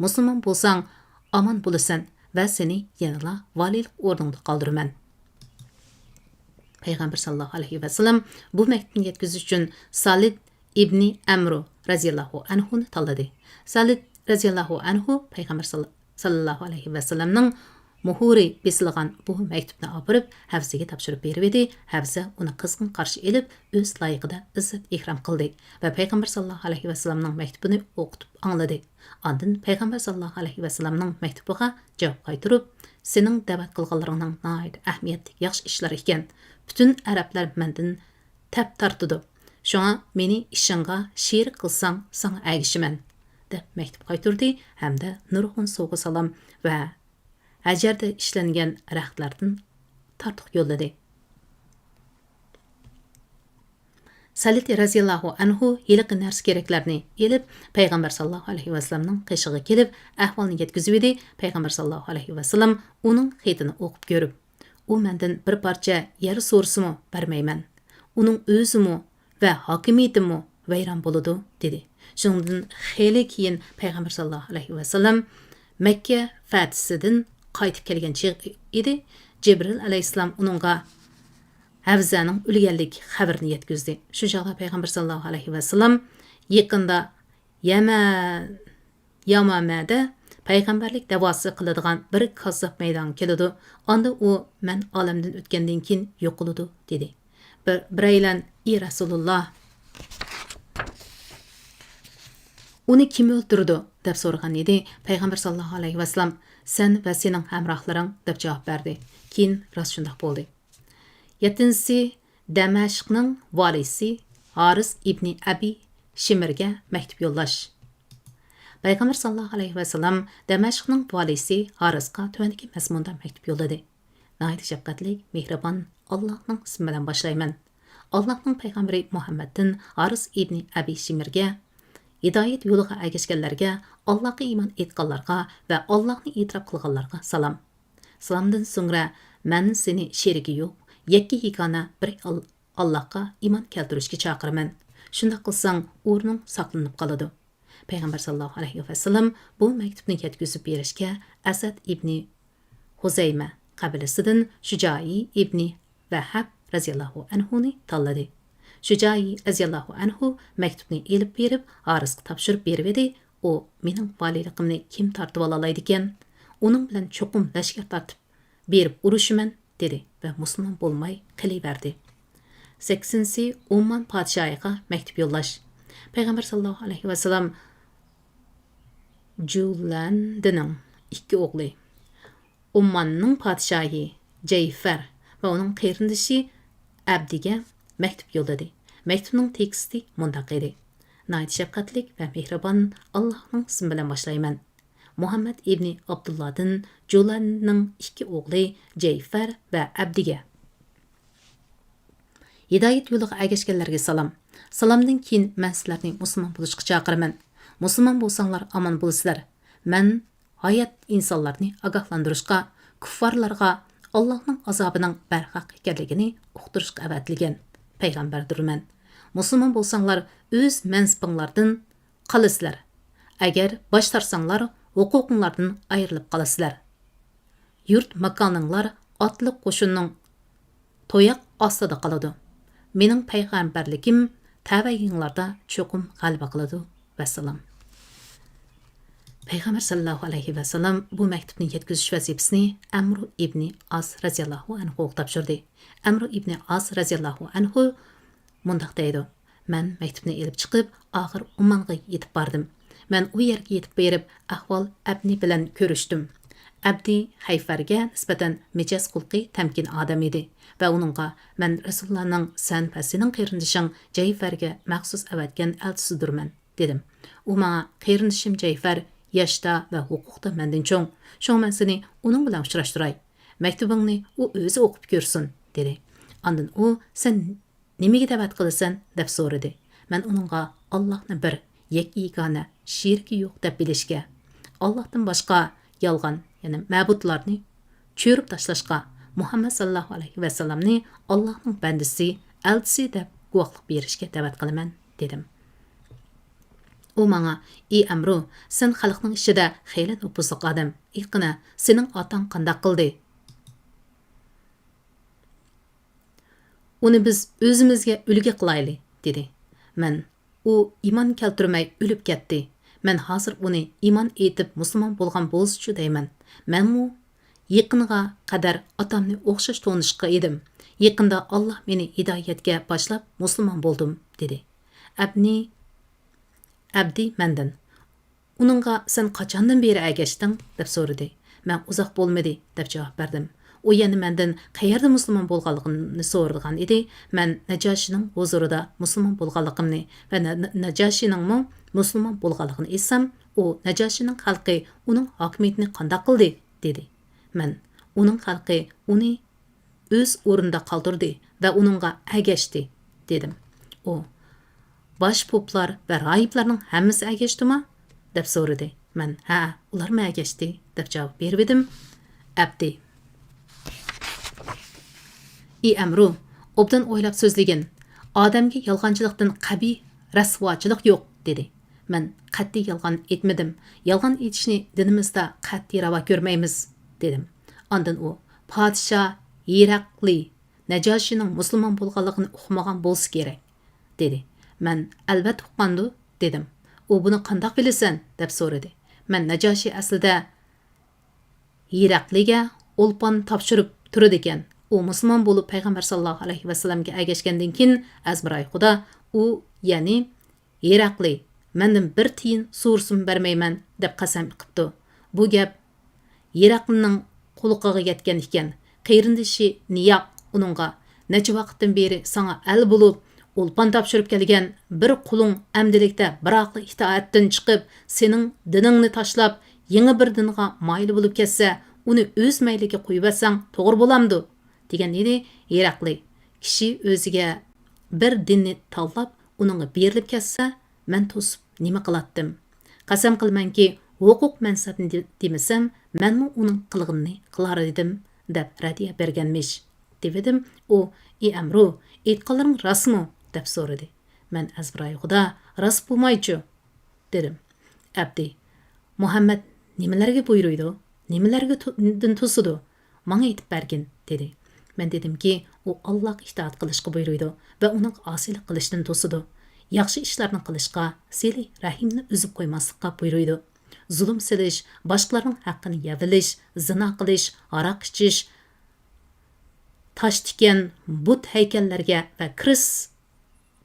مۇسۇلمان بولساڭ، ئامان بولىسەن ۋە سېنى يەنىلا ۋالىيلىق ئورنۇڭدا قالدۇرىمەن. پەيغەمبەر ساللاللاھۇ ئەلەيھى ۋەسەللەم بۇ مەكتۇپنى يەتكۈزۈش ئۈچۈن سالىد ئىبنى ئەمرۇ رەزىياللاھۇ ئەنھۇنى تاللىدى. سالىد رەزىياللاھۇ ئەنھۇ پەيغەمبەر سال-، ساللاللاھۇ ئەلەيھى ۋەسەللەمنىڭ مۇھۇرى بېسىلغان بۇ مەكتۇپنى ئاپىرىپ، ھەۋزىگە تاپشۇرۇپ بېرىۋىدى. ھەۋزە ئۇنى قىزغىن قارشى ئېلىپ، ئۆز لايىقىدا ئىززەت-ئىكرام قىلدى ۋە پەيغەمبەر ساللاللاھۇ ئەلەيھى ۋەسەللەمنىڭ مەكتۇپىنى ئوقۇتۇپ ئاڭلىدى. ئاندىن پەيغەمبەر ساللاللاھۇ ئەلەيھى ۋەسەللەمنىڭ مەكتۇبىغا جاۋاب قايتۇرۇپ، سېنىڭ دەۋەت قىلغانلىرىڭنىڭ ناھايىتى ئەھمىيەتلىك ياخشى ئىشلار ئىكەن. پۈتۈن ئەرەبلەر مەندىن تەپ تارتىدۇ. شۇڭا مېنى ئىشىڭغا شېرىك قىلساڭ، ساڭا ئەگىشىمەن، دەپ مەكتۇپ قايتۇردى ھەمدە نۇرغۇن سوۋغا-سالام ۋە ھەجەردە ئىشلەنگەن رەختلەردىن تارتۇق يوللىدى. سەلىتى رەزىياللاھۇ ئەنھۇ ھېلىقى نەرسە-كېرەكلەرنى ئېلىپ، پەيغەمبەر ساللاللاھۇ ئەلەيھى ۋەسەللەمنىڭ قېشىغا كېلىپ، ئەھۋالنى يەتكۈزۈۋىدى. پەيغەمبەر ساللاللاھۇ ئەلەيھى ۋەسەللەم ئۇنىڭ خېتىنى ئوقۇپ كۆرۈپ، «ئۇ مەندىن بىر پارچە يەر سورىسىمۇ بەرمەيمەن. ئۇنىڭ ئۆزىمۇ ۋە ھاكىمىيىتىمۇ ۋەيران بولىدۇ» دېدى. شۇنىڭدىن خېلى كېيىن پەيغەمبەر ساللاللاھۇ ئەلەيھى ۋەسەللەم مەككە فەتھىسىدىن قايتىپ كەلگەن چېغى ئىدى. جىبرىل ئەلەيھىسسالام ئۇنىڭغا ھەۋزەنىڭ ئۆلگەنلىك خەۋىرىنى يەتكۈزدى. شۇ چاغدا پەيغەمبەر ساللاللاھۇ ئەلەيھى ۋەسەللەم يېقىندا يەمە-، يامامەدە پەيغەمبەرلىك دەۋاسى قىلىدىغان بىر كاززاپ مەيدانغا كېلىدۇ. ئاندا ئۇ مەن ئالەمدىن ئۆتكەندىن كېيىن يوقىلىدۇ، دېدى. بىر، بىرەيلەن، ئى رەسۇلۇللا، ئۇنى كىم ئۆلتۈرىدۇ؟ دەپ سورىغان ئىدى. پەيغەمبەر ساللاللاھۇ ئەلەيھى ۋەسەللەم، سەن ۋە سېنىڭ ھەمراھلىرىڭ، دەپ جاۋاب بەردى. كېيىن راست شۇنداق بولدى. يەتتىنچىسى، دەمەشقنىڭ ۋالىيسى ھارىس ئىبنى ئەبى شىمىرگە مەكتۇپ يوللاش. پەيغەمبەر ساللاللاھۇ ئەلەيھى ۋەسەللەم دەمەشقنىڭ ۋالىيسى ھارىسقا تۆۋەندىكى مەزمۇندا مەكتۇپ يوللىدى. ناھايىتى شەپقەتلىك، مېھرىبان، ئاللاھنىڭ ئىسمى بىلەن باشلايمەن. ئاللاھنىڭ پەيغەمبىرى مۇھەممەدتىن ھارىس ئىبنى ئەبى شىمىرگە، ھىدايەت يولىغا ئەگەشكەنلەرگە ئاللاھقا ئىمان ئېيتقانلارغا ۋە ئاللاھنى ئېتىراپ قىلغانلارغا سالام. سالامدىن سوڭرا، مەن سېنى شېرىكى يوق، يەككە يېگانە بىر ئال-، ئاللاھقا ئىمان كەلتۈرۈشكە چاقىرىمەن. شۇنداق قىلساڭ، ئورنۇڭ ساقلىنىپ قالىدۇ. پەيغەمبەر ساللاللاھۇ ئەلەيھى ۋەسەللەم بۇ مەكتۇپنى يەتكۈزۈپ بېرىشكە ئەسەد ئىبنى خۇزەيمە قەبىلىسىدىن شۇجائى ئىبنى ۋەھەب رەزىياللاھۇ ئەنھۇنى تاللىدى. شۇجائى رەزىياللاھۇ ئەنھۇ مەكتۇپنى ئېلىپ بېرىپ، ھارىسقا تاپشۇرۇپ بېرىۋىدى، ئۇ مېنىڭ ۋالىيلىقىمنى كىم تارتىۋالالايدىكەن؟ ئۇنىڭ بىلەن چوقۇم لەشكەر تارتىپ بېرىپ ئۇرۇشىمەن، دېدى ۋە مۇسۇلمان بولماي قېلىۋەردى. سەككىزىنچىسى، ئومان پادىشاھىغا مەكتۇپ يوللاش. پەيغەمبەر ساللاللاھۇ ئەلەيھى ۋەسەللەم جۇلەندىنىڭ ئىككى ئوغلى، ئوماننىڭ پادىشاھى جەيفەر ۋە ئۇنىڭ قېرىندىشى ئەبدىگە مەكتۇپ يوللىدى. مەكتۇپنىڭ تېكىستى مۇنداق ئىدى: ناھايىتى شەپقەتلىك ۋە مېھرىبان ئاللاھنىڭ ئىسمى بىلەن باشلايمەن. مۇھەممەد ئىبنى ئابدۇللادىن جۇلەننىڭ ئىككى ئوغلى جەيفەر ۋە ئەبدىگە. ھىدايەت يولىغا ئەگەشكەنلەرگە سالام. سالامدىن كېيىن مەن سىلەرنى مۇسۇلمان بولۇشقا چاقىرىمەن. مۇسۇلمان بولساڭلار ئامان بولىسىلەر. مەن ھايات ئىنسانلارنى ئاگاھلاندۇرۇشقا، كۇففارلارغا ئاللاھنىڭ ئازابىنىڭ بەرھەق ئىكەنلىكىنى ئۇقتۇرۇشقا ئەۋەتىلگەن پەيغەمبەردۇرمەن. مۇسۇلمان بولساڭلار ئۆز مەنسىپىڭلاردىن قالىسىلەر. ئەگەر باش تارتساڭلار، ھوقۇقۇڭلاردىن ئايرىلىپ قالىسىلەر. يۇرت ماكانىڭلار ئاتلىق قوشۇننىڭ تۇياق ئاستىدا قالىدۇ. مېنىڭ پەيغەمبەرلىكىم تەۋەيىڭلاردا چوقۇم غەلىبە قىلىدۇ. ۋەسسالام. پەيغەمبەر ساللاللاھۇ ئەلەيھى ۋەسەللەم بۇ مەكتۇپنى يەتكۈزۈش ۋەزىپىسىنى ئەمرۇ ئىبنى ئاس رەزىياللاھۇ ئەنھۇغا تاپشۇردى. ئەمرۇ ئىبنى ئاس رەزىياللاھۇ ئەنھۇ مۇنداق دەيدۇ: مەن مەكتۇپنى ئېلىپ چىقىپ، ئاخىر ئومانغا يېتىپ باردىم. مەن ئۇ يەرگە يېتىپ بېرىپ، ئەھۋال ئەبنى بىلەن كۆرۈشتۈم. ئەبدى خەيفەرگە نىسبەتەن مىجەز-خۇلقى تەمكىن ئادەم ئىدى ۋە ئۇنىڭغا، مەن رەسۇلۇللانىڭ سەن ۋە سېنىڭ قېرىندىشىڭ جەيفەرگە مەخسۇس ئەۋەتكەن ئەلچىسىدۇرمەن، دېدىم. ئۇ ماڭا، قېرىندىشىم جەيفەر ياشتا ۋە ھوقۇقتا مەندىن چوڭ، شۇڭا مەن سېنى ئۇنىڭ بىلەن ئۇچراشتۇراي. مەكتۇبۇڭنى ئۇ ئۆزى ئوقۇپ كۆرسۇن، دېدى. ئاندىن ئۇ، سەن نېمىگە دەۋەت قىلىسەن؟ دەپ سورىدى. مەن ئۇنىڭغا ئاللاھنى بىر، يەككە يېگانە، شېرىكى يوق دەپ بىلىشكە، ئاللاھتىن باشقا يالغان، يەنى مەبۇدلارنى چۆرۈپ تاشلاشقا، مۇھەممەد ساللاللاھۇ ئەلەيھى ۋەسەللەمنى ئاللاھنىڭ بەندىسى، ئەلچىسى دەپ گۇۋاھلىق بېرىشكە دەۋەت قىلىمەن، دېدىم. ئۇ ماڭا، ئى ئەمرۇ، سەن خەلقنىڭ ئىچىدە خېلى نوپۇزلۇق ئادەم. ئېيتقىنە، سېنىڭ ئاتاڭ قانداق قىلدى؟ ئۇنى بىز ئۆزىمىزگە ئۈلگە قىلايلى، دېدى. مەن، ئۇ ئىمان كەلتۈرمەي ئۆلۈپ كەتتى. مەن ھازىر ئۇنى ئىمان ئېيتىپ مۇسۇلمان بولغان بولسىچۇ دەيمەن. مەنمۇ يېقىنغا قەدەر ئاتامنى ئوخشاش تونۇشقان ئىدىم. يېقىندا ئاللاھ مېنى ھىدايەتكە باشلاپ مۇسۇلمان بولدۇم، دېدى. ئەبنى، ئەبدى مەندىن، ئۇنىڭغا سەن قاچاندىن بېرى ئەگەشتىڭ؟ دەپ سورىدى. مەن ئۇزاق بولمىدى، دەپ جاۋاب بەردىم. ئۇ يەنە مەندىن قەيەردە مۇسۇلمان بولغانلىقىمنى سورىغان ئىدى. مەن نەجاشىنىڭ ھۇزۇرىدا مۇسۇلمان بولغانلىقىمنى ۋە نە-، نە-، نەجاشىنىڭمۇ مۇسۇلمان بولغانلىقىنى ئېيتسام، ئۇ نەجاشىنىڭ خەلقى ئۇنىڭ ھاكىمىيىتىنى قانداق قىلدى؟ دېدى. مەن، ئۇنىڭ خەلقى ئۇنى ئۆز ئورنىدا قالدۇردى ۋە ئۇنىڭغا ئەگەشتى، دېدىم. ئۇ، باش پوپلار ۋە راھىبلارنىڭ ھەممىسى ئەگەشتىمۇ؟ دەپ سورىدى. مەن، ھە، ئۇلارمۇ ئەگەشتى، دەپ جاۋاب بېرىۋىدىم. ئەبدى، ئى ئەمرۇ، ئوبدان ئويلاپ سۆزلىگىن. ئادەمگە يالغانچىلىقتىن قەبىھ، رەسۋاچىلىق يوق، دېدى. مەن، قەتئىي يالغان ئېيتمىدىم. يالغان ئېيتىشنى دىنىمىزدا قەتئىي راۋا كۆرمەيمىز، دېدىم. ئاندىن ئۇ، پادىشاھ ھېرەقلى نەجاشىنىڭ مۇسۇلمان بولغانلىقىنى ئۇقمىغان بولسا كېرەك، دېدى. مەن، ئەلۋەتتە ئۇققاندۇ، دېدىم. ئۇ، بۇنى قانداق بىلىسەن؟ دەپ سورىدى. مەن، نەجاشى ئەسلىدە ھېرەقلىگە ئولپان تاپشۇرۇپ تۇرىدىكەن. ئۇ مۇسۇلمان بولۇپ پەيغەمبەر ساللاللاھۇ ئەلەيھى ۋەسەللەمگە ئەگەشكەندىن كېيىن، ئەزمىرايخۇدا ئۇ، يەنى ھېرەقلى، مەندىن بىر تىيىن سورىسىمۇ بەرمەيمەن، دەپ قەسەم قىپتۇ. بۇ گەپ ھېرەقلىنىڭ قۇلىقىغا يەتكەن ئىكەن. قېرىندىشى نىياق ئۇنىڭغا، نەچچە ۋاقىتتىن بېرى ساڭا ئەل بولۇپ، ئولپان تاپشۇرۇپ كەلگەن بىر قۇلۇڭ ئەمدىلىكتە بىراقلا ئىتائەتتىن چىقىپ، سېنىڭ دىنىڭنى تاشلاپ، يېڭى بىر دىنغا مايىل بولۇپ كەتسە، ئۇنى ئۆز مەيلىگە قويۇۋەتسەڭ توغرا بولامدۇ؟ دېگەن ئىدى ھېرەقلى. كىشى ئۆزىگە بىر دىننى تاللاپ، ئۇنىڭغا بېرىلىپ كەتسە، مەن توسۇپ نېمە قىلاتتىم؟ قەسەم قىلىمەنكى، ھوقۇق مەنسەپنى دې-، دېمىسەم، مەنمۇ ئۇنىڭ قىلغىنىنى قىلار ئىدىم، دەپ رەددىيە بەرگەنمىش. دېۋىدىم، ئۇ، ئى ئەمرۇ، ئېيتقانلىرىڭ راستمۇ؟ دەپ سورىدى. مەن ئەزبىرايغۇدا، راست بولمايچۇ؟ دېدىم. ئەبدى، مۇھەممەد نېمىلەرگە بۇيرۇيدۇ؟ نېمىلەرگە تو-، دىن توسىدۇ؟ ماڭا ئېيتىپ بەرگىن، دېدى. مەن دېدىمكى، ئۇ ئاللاغا ئىتائەت قىلىشقا بۇيرۇيدۇ ۋە ئۇنىڭغا ئاسىيلىق قىلىشتىن توسىدۇ. ياخشى ئىشلارنى قىلىشقا، سىلە رەھىمنى ئۈزۈپ قويماسلىققا بۇيرۇيدۇ. زۇلۇم سېلىش، باشقىلارنىڭ ھەققىنى يەۋېلىش، زىنا قىلىش، ھاراق ئىچىش، تاش تىكەن، بۇت ھەيكەللەرگە ۋە كىرىس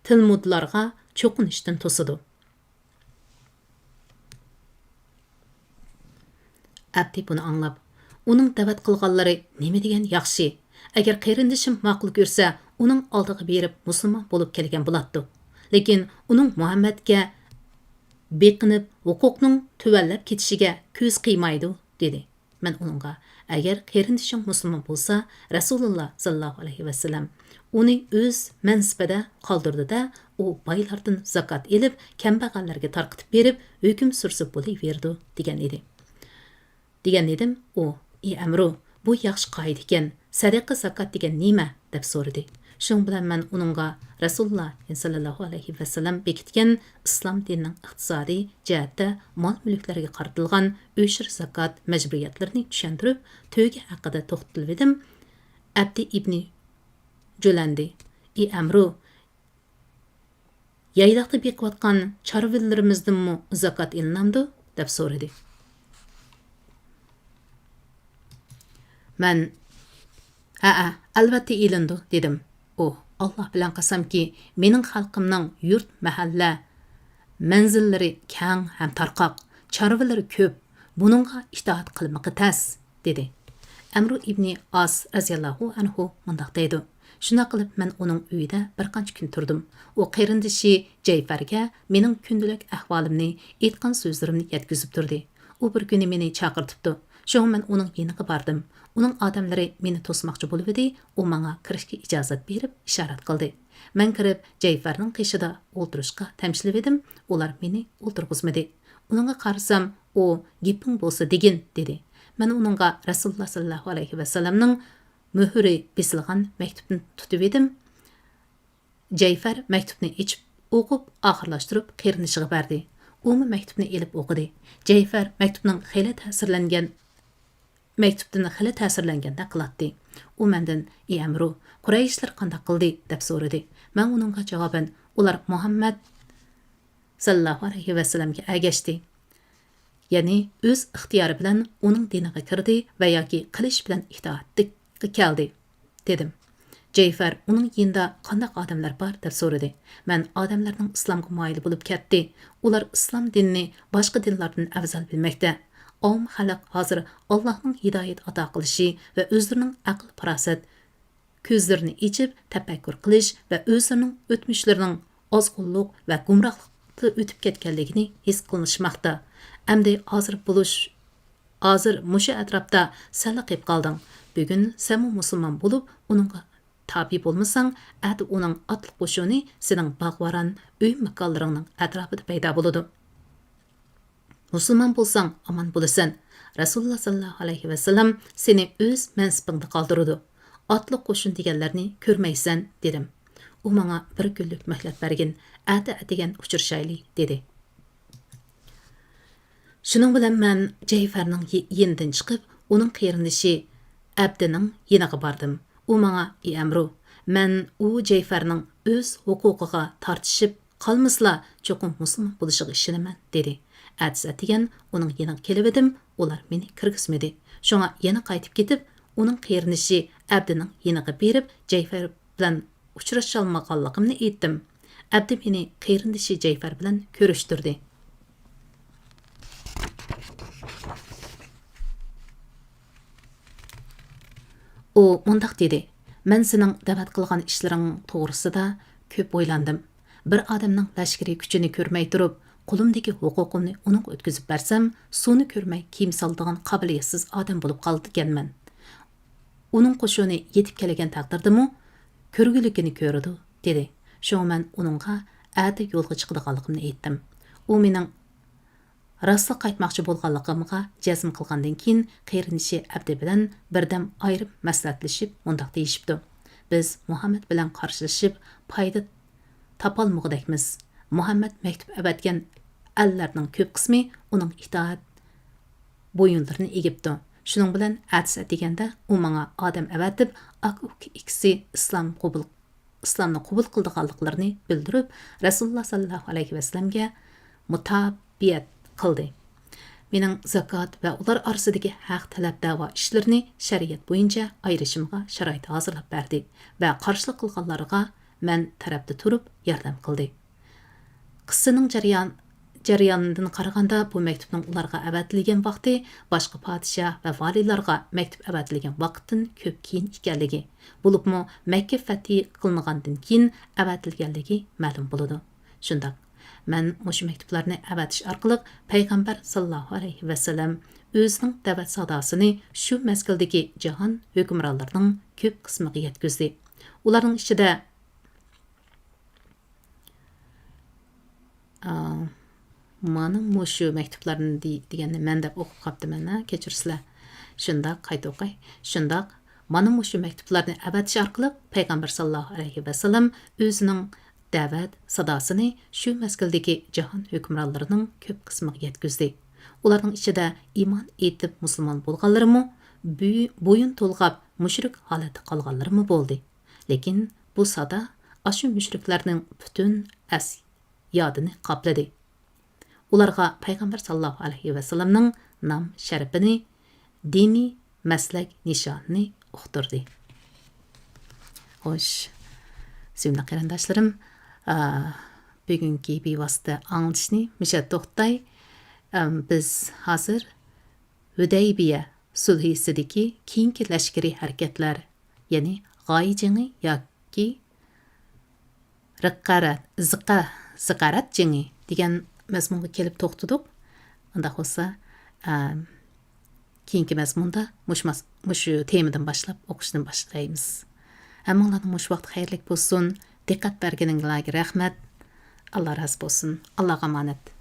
تىلمۇدلارغا چوقۇنۇشتىن توسىدۇ. ئەبدى بۇنى ئاڭلاپ، ئۇنىڭ دەۋەت قىلغانلىرى نېمە دېگەن ياخشى! ئەگەر قېرىندىشىم ماقۇل كۆرسە، ئۇنىڭ ئالدىغا بېرىپ مۇسۇلمان بولۇپ كەلگەن بولاتتۇ. لېكىن ئۇنىڭ مۇھەممەدكە بېقىنىپ، ھوقۇقنىڭ تۆۋەنلەپ كېتىشىگە كۆز قىيمايدۇ، دېدى. مەن ئۇنىڭغا، ئەگەر قېرىندىشىڭ مۇسۇلمان بولسا، رەسۇلۇللا ساللاللاھۇ ئەلەيھى ۋەسەللەم ئۇنى ئۆز مەنسىپىدە قالدۇردى-دە، ئۇ بايلاردىن زاكات ئېلىپ، كەمبەغەللەرگە تارقىتىپ بېرىپ، ھۆكۈم سۈرسە بولۇۋېرىدۇ، دېگەن ئىدى. دېگەن ئىدىم، ئۇ، ئى ئەمرۇ، بۇ ياخشى قائىدە ئىكەن، سەدىقە، زاكات دېگەن نېمە؟ دەپ سورىدى. شۇنىڭ بىلەن مەن ئۇنىڭغا رەسۇلۇللا ساللاللاھۇ ئەلەيھى ۋەسەللەم بېكىتكەن ئىسلام دىنىنىڭ ئىقتىسادىي جەھەتتە مال-مۈلۈكلەرگە قارىتىلغان ئۆشۈر زاكات مەجبۇرىيەتلىرىنى چۈشەندۈرۈپ، تۆگە ھەققىدە توختىلىۋىدىم. ئەبدى ئىبنى جۈلەندى، ئى ئەمرۇ، يايلاقتا بېقىۋاتقان چارۋىلىرىمىزدىنمۇ زاكات ئېلىنامدۇ؟ دەپ سورىدى. مەن، ھەئە، ئەلۋەتتە ئېلىنىدۇ، دېدىم. ئۇ، ئاللا بىلەن قەسەمكى، مېنىڭ خەلقىمنىڭ يۇرت، مەھەللە، مەنزىللىرى كەڭ ھەم تارقاق، چارۋىلىرى كۆپ، بۇنىڭغا ئىتائەت قىلمىقى تەس، دېدى. ئەمرۇ ئىبنى ئاس رەزىياللاھۇ ئەنھۇ مۇنداق دەيدۇ، شۇنداق قىلىپ مەن ئۇنىڭ ئۆيىدە بىر قانچە كۈن تۇردۇم. ئۇ قېرىندىشى جەيپەرگە مېنىڭ كۈندىلىك ئەھۋالىمنى، ئېيتقان سۆزلىرىمنى يەتكۈزۈپ تۇردى. ئۇ بىر كۈنى مېنى چاقىرتىپتۇ. شۇڭا مەن ئۇنىڭ يېنىغا باردىم. ئۇنىڭ ئادەملىرى مېنى توسماقچى بولۇۋىدى، ئۇ ماڭا كىرىشكە ئىجازەت بېرىپ ئىشارەت قىلدى. مەن كىرىپ جەيپەرنىڭ قېشىدا ئولتۇرۇشقا تەمشىلىۋىدىم، ئۇلار مېنى ئولتۇرغۇزمىدى. ئۇنىڭغا قارىسام، ئۇ، گېپىڭ بولسا دېگىن، دېدى. مەن ئۇنىڭغا رەسۇلۇللا ساللاللاھۇ ئەلەيھى ۋەسەللەمنىڭ مۆھۈرى بېسىلغان مەكتۇپنى تۇتۇۋىدىم. جەيفەر مەكتۇپنى ئېچىپ ئوقۇپ، ئاخىرلاشتۇرۇپ قېرىندىشىغا بەردى. ئۇمۇ مەكتۇپنى ئېلىپ ئوقۇدى. جەيفەر مەكتۇپنىڭ خېلى تەسىرلەنگەن، مەكتۇپتىن خېلى تەسىرلەنگەندەك قىلاتتى. ئۇ مەندىن، ئى ئەمرۇ، قۇرەيشلەر قانداق قىلدى؟ دەپ سورىدى. مەن ئۇنىڭغا جاۋابەن، ئۇلار مۇھەممەد ساللاللاھۇ ئەلەيھى ۋەسەللەمگە ئەگەشتى. يەنى ئۆز ئىختىيارى بىلەن ئۇنىڭ دىنىغا كىردى ۋە ياكى قىلىچ بىلەن ئىتائەتكە كەلدى، دېدىم. جەيفەر، ئۇنىڭ يېنىدا قانداق ئادەملەر بار؟ دەپ سورىدى. مەن، ئادەملەرنىڭ ئىسلامغا مايىل بولۇپ كەتتى. ئۇلار ئىسلام دىنىنى باشقا دىنلاردىن ئەۋزەل بىلمەكتە. ئاۋام خەلق ھازىر ئاللاھنىڭ ھىدايەت ئاتا قىلىشى ۋە ئۆزلىرىنىڭ ئەقىل-پاراسەت كۆزلىرىنى ئېچىپ تەپەككۇر قىلىش ۋە ئۆزلىرىنىڭ ئۆتمۈشلىرىنىڭ ئازغۇنلۇق ۋە گۇمراھلىقتا ئۆتۈپ كەتكەنلىكىنى ھېس قىلىشماقتا. ئەمدى ھازىر بولۇش، ھازىر مۇشۇ ئەتراپتا سەنلا قېلىپ قالدىڭ. بۈگۈن سەنمۇ مۇسۇلمان بولۇپ، ئۇنىڭغا تابىي بولمىساڭ، ئەتە ئۇنىڭ ئاتلىق قوشۇنى سېنىڭ باغ-ۋاران، ئۆي-ماكانلىرىڭنىڭ ئەتراپىدا پەيدا بولىدۇ. مۇسۇلمان بولساڭ ئامان بولىسەن. رەسۇلۇللا ساللاللاھۇ ئەلەيھى ۋەسەللەم سېنى ئۆز مەنسىپىڭدە قالدۇرىدۇ. ئاتلىق قوشۇن دېگەنلەرنى كۆرمەيسەن، دېدىم. ئۇ ماڭا بىر كۈنلۈك مۆھلەت بەرگىن، ئەتە ئەتىگەن ئۇچرىشايلى، دېدى. شۇنىڭ بىلەن مەن جەيفەرنىڭ يېنىدىن چىقىپ، ئۇنىڭ قېرىندىشى ئەبدىنىڭ يېنىغا باردىم. ئۇ ماڭا، ئى ئەمرۇ، مەن ئۇ جەيفەرنىڭ ئۆز ھوقۇقىغا تارتىشىپ قالمىسىلا، چوقۇم مۇسۇلمان بولۇشىغا ئىشىنىمەن، دېدى. ئەتىسى ئەتىگەن ئۇنىڭ يېنىغا كېلىۋىدىم، ئۇلار مېنى كىرگۈزمىدى. شۇڭا يەنە قايتىپ كېتىپ، ئۇنىڭ قېرىندىشى ئەبدىنىڭ يېنىغا بېرىپ، جەيفەر بىلەن ئۇچرىشالمىغانلىقىمنى ئېيتتىم. ئەبدى مېنى قېرىندىشى جەيفەر بىلەن كۆرۈشتۈردى. ئۇ مۇنداق دېدى، مەن سېنىڭ دەۋەت قىلغان ئىشلىرىڭ توغرىسىدا كۆپ ئويلاندىم. بىر ئادەمنىڭ لەشكىرىي كۈچىنى كۆرمەي تۇرۇپ، قولۇمدىكى ھوقۇقۇمنى ئۇنىڭغا ئۆتكۈزۈپ بەرسەم، سۇنى كۆرمەي كىيىم سالىدىغان قابىلىيەتسىز ئادەم بولۇپ قالىدىكەنمەن. ئۇنىڭ قوشۇنى يېتىپ كەلگەن تەقدىردىمۇ كۆرگۈلۈكىنى كۆرىدۇ، دېدى. شۇڭا مەن ئۇنىڭغا ئەتە يولغا چىقىدىغانلىقىمنى ئېيتتىم. ئۇ مېنىڭ راستلىق قايتماقچى بولغانلىقىمغا جەزم قىلغاندىن كېيىن، قېرىندىشى ئەبدى بىلەن بىردەم ئايرىم مەسلىھەتلىشىپ، مۇنداق دېيىشىپتۇ، بىز مۇھەممەد بىلەن قارشىلىشىپ پايدا تاپالمىغۇدەكمىز. مۇھەممەد مەكتۇپ ئەۋەتكەن ئەللەرنىڭ كۆپ قىسمى ئۇنىڭ ئىتائەت بويۇنلىرىنى ئېگىپتۇ. شۇنىڭ بىلەن ئەتىسى ئەتىگەندە ئۇ ماڭا ئادەم ئەۋەتىپ، ئاكا-ئۇكا ئىككىسى ئىسلام قوبۇل، ئىسلامنى قوبۇل قىلىدىغانلىقلىرىنى بىلدۈرۈپ، رەسۇلۇللا ساللاللاھۇ ئەلەيھى ۋەسەللەمگە مۇتابىئەت قىلدى. مېنىڭ زاكات ۋە ئۇلار ئارىسىدىكى ھەق تەلەپ دەۋا ئىشلىرىنى شەرىئەت بويىچە ئايرىشىمغا شارائىت ھازىرلاپ بەردى ۋە قارشىلىق قىلغانلارغا مەن تەرەپتە تۇرۇپ ياردەم قىلدى. قىسسىنىڭ جەريان-، جەريانىدىن قارىغاندا، بۇ مەكتۇپنىڭ ئۇلارغا ئەۋەتىلگەن ۋاقتى باشقا پادىشاھ ۋە ۋالىيلارغا مەكتۇپ ئەۋەتىلگەن ۋاقىتتىن كۆپ كېيىن ئىكەنلىكى، بولۇپمۇ مەككە فەتھى قىلىنغاندىن كېيىن ئەۋەتىلگەنلىكى مەلۇم بولىدۇ. شۇنداق، مەن مۇشۇ مەكتۇپلارنى ئەۋەتىش ئارقىلىق پەيغەمبەر ساللاللاھۇ ئەلەيھى ۋەسەللەم ئۆزىنىڭ دەۋەت ساداسىنى شۇ مەزگىلدىكى جاھان ھۆكۈمرانلىرىنىڭ كۆپ قىسمىغا يەتكۈزدى. ئۇلارنىڭ ئىچىدە، ئا، مانا مۇشۇ مەكتۇپلارنى دېگەننى مەن دەپ ئوقۇپ قاپتىمەن، ھە، كەچۈرسىلەر. شۇنداق، قايتا ئوقۇي. شۇنداق، مانا مۇشۇ مەكتۇپلارنى ئەۋەتىش ئارقىلىق پەيغەمبەر ساللاللاھۇ ئەلەيھى ۋەسەللەم ئۆزىنىڭ دەۋەت ساداسىنى شۇ مەزگىلدىكى جاھان ھۆكۈمرانلىرىنىڭ كۆپ قىسمىغا يەتكۈزدى. ئۇلارنىڭ ئىچىدە ئىمان ئېيتىپ مۇسۇلمان بولغانلىرىمۇ، بوي-، بويۇن تولغاپ مۇشرىك ھالەتتە قالغانلىرىمۇ بولدى. لېكىن بۇ سادا ئاشۇ مۇشرىكلارنىڭ پۈتۈن ئەس-، يادىنى قاپلىدى. ئۇلارغا پەيغەمبەر ساللاللاھۇ ئەلەيھى ۋەسەللەمنىڭ نام شەرىپىنى، دىنىي مەسلەك نىشانىنى ئۇقتۇردى. خوش، سۆيۈملۈك قېرىنداشلىرىم، ئا، بۈگۈنكى بىۋاسىتە ئاڭلىتىشنى مۇشۇ يەردە توختىتاي. ئەم، بىز ھازىر ھۈدەيبىيە سۈلھىسىدىكى كېيىنكى لەشكىرىي ھەرىكەتلەر، يەنى غايى جېڭى ياكى رىقارەت، زىقا-، زىقارەت جېڭى دېگەن مەزمۇنغا كېلىپ توختىدۇق. ئۇنداق بولسا، ئەم، كېيىنكى مەزمۇندا مۇشۇ ماس-، مۇشۇ تېمىدىن باشلاپ ئوقۇشنى باشلايمىز. ھەممىڭلارنىڭ مۇشۇ ۋاقتى خەيرلىك بولسۇن. دىققەت بەرگىنىڭلارغا رەھمەت. ئاللا رازى بولسۇن. ئاللاغا ئامانەت.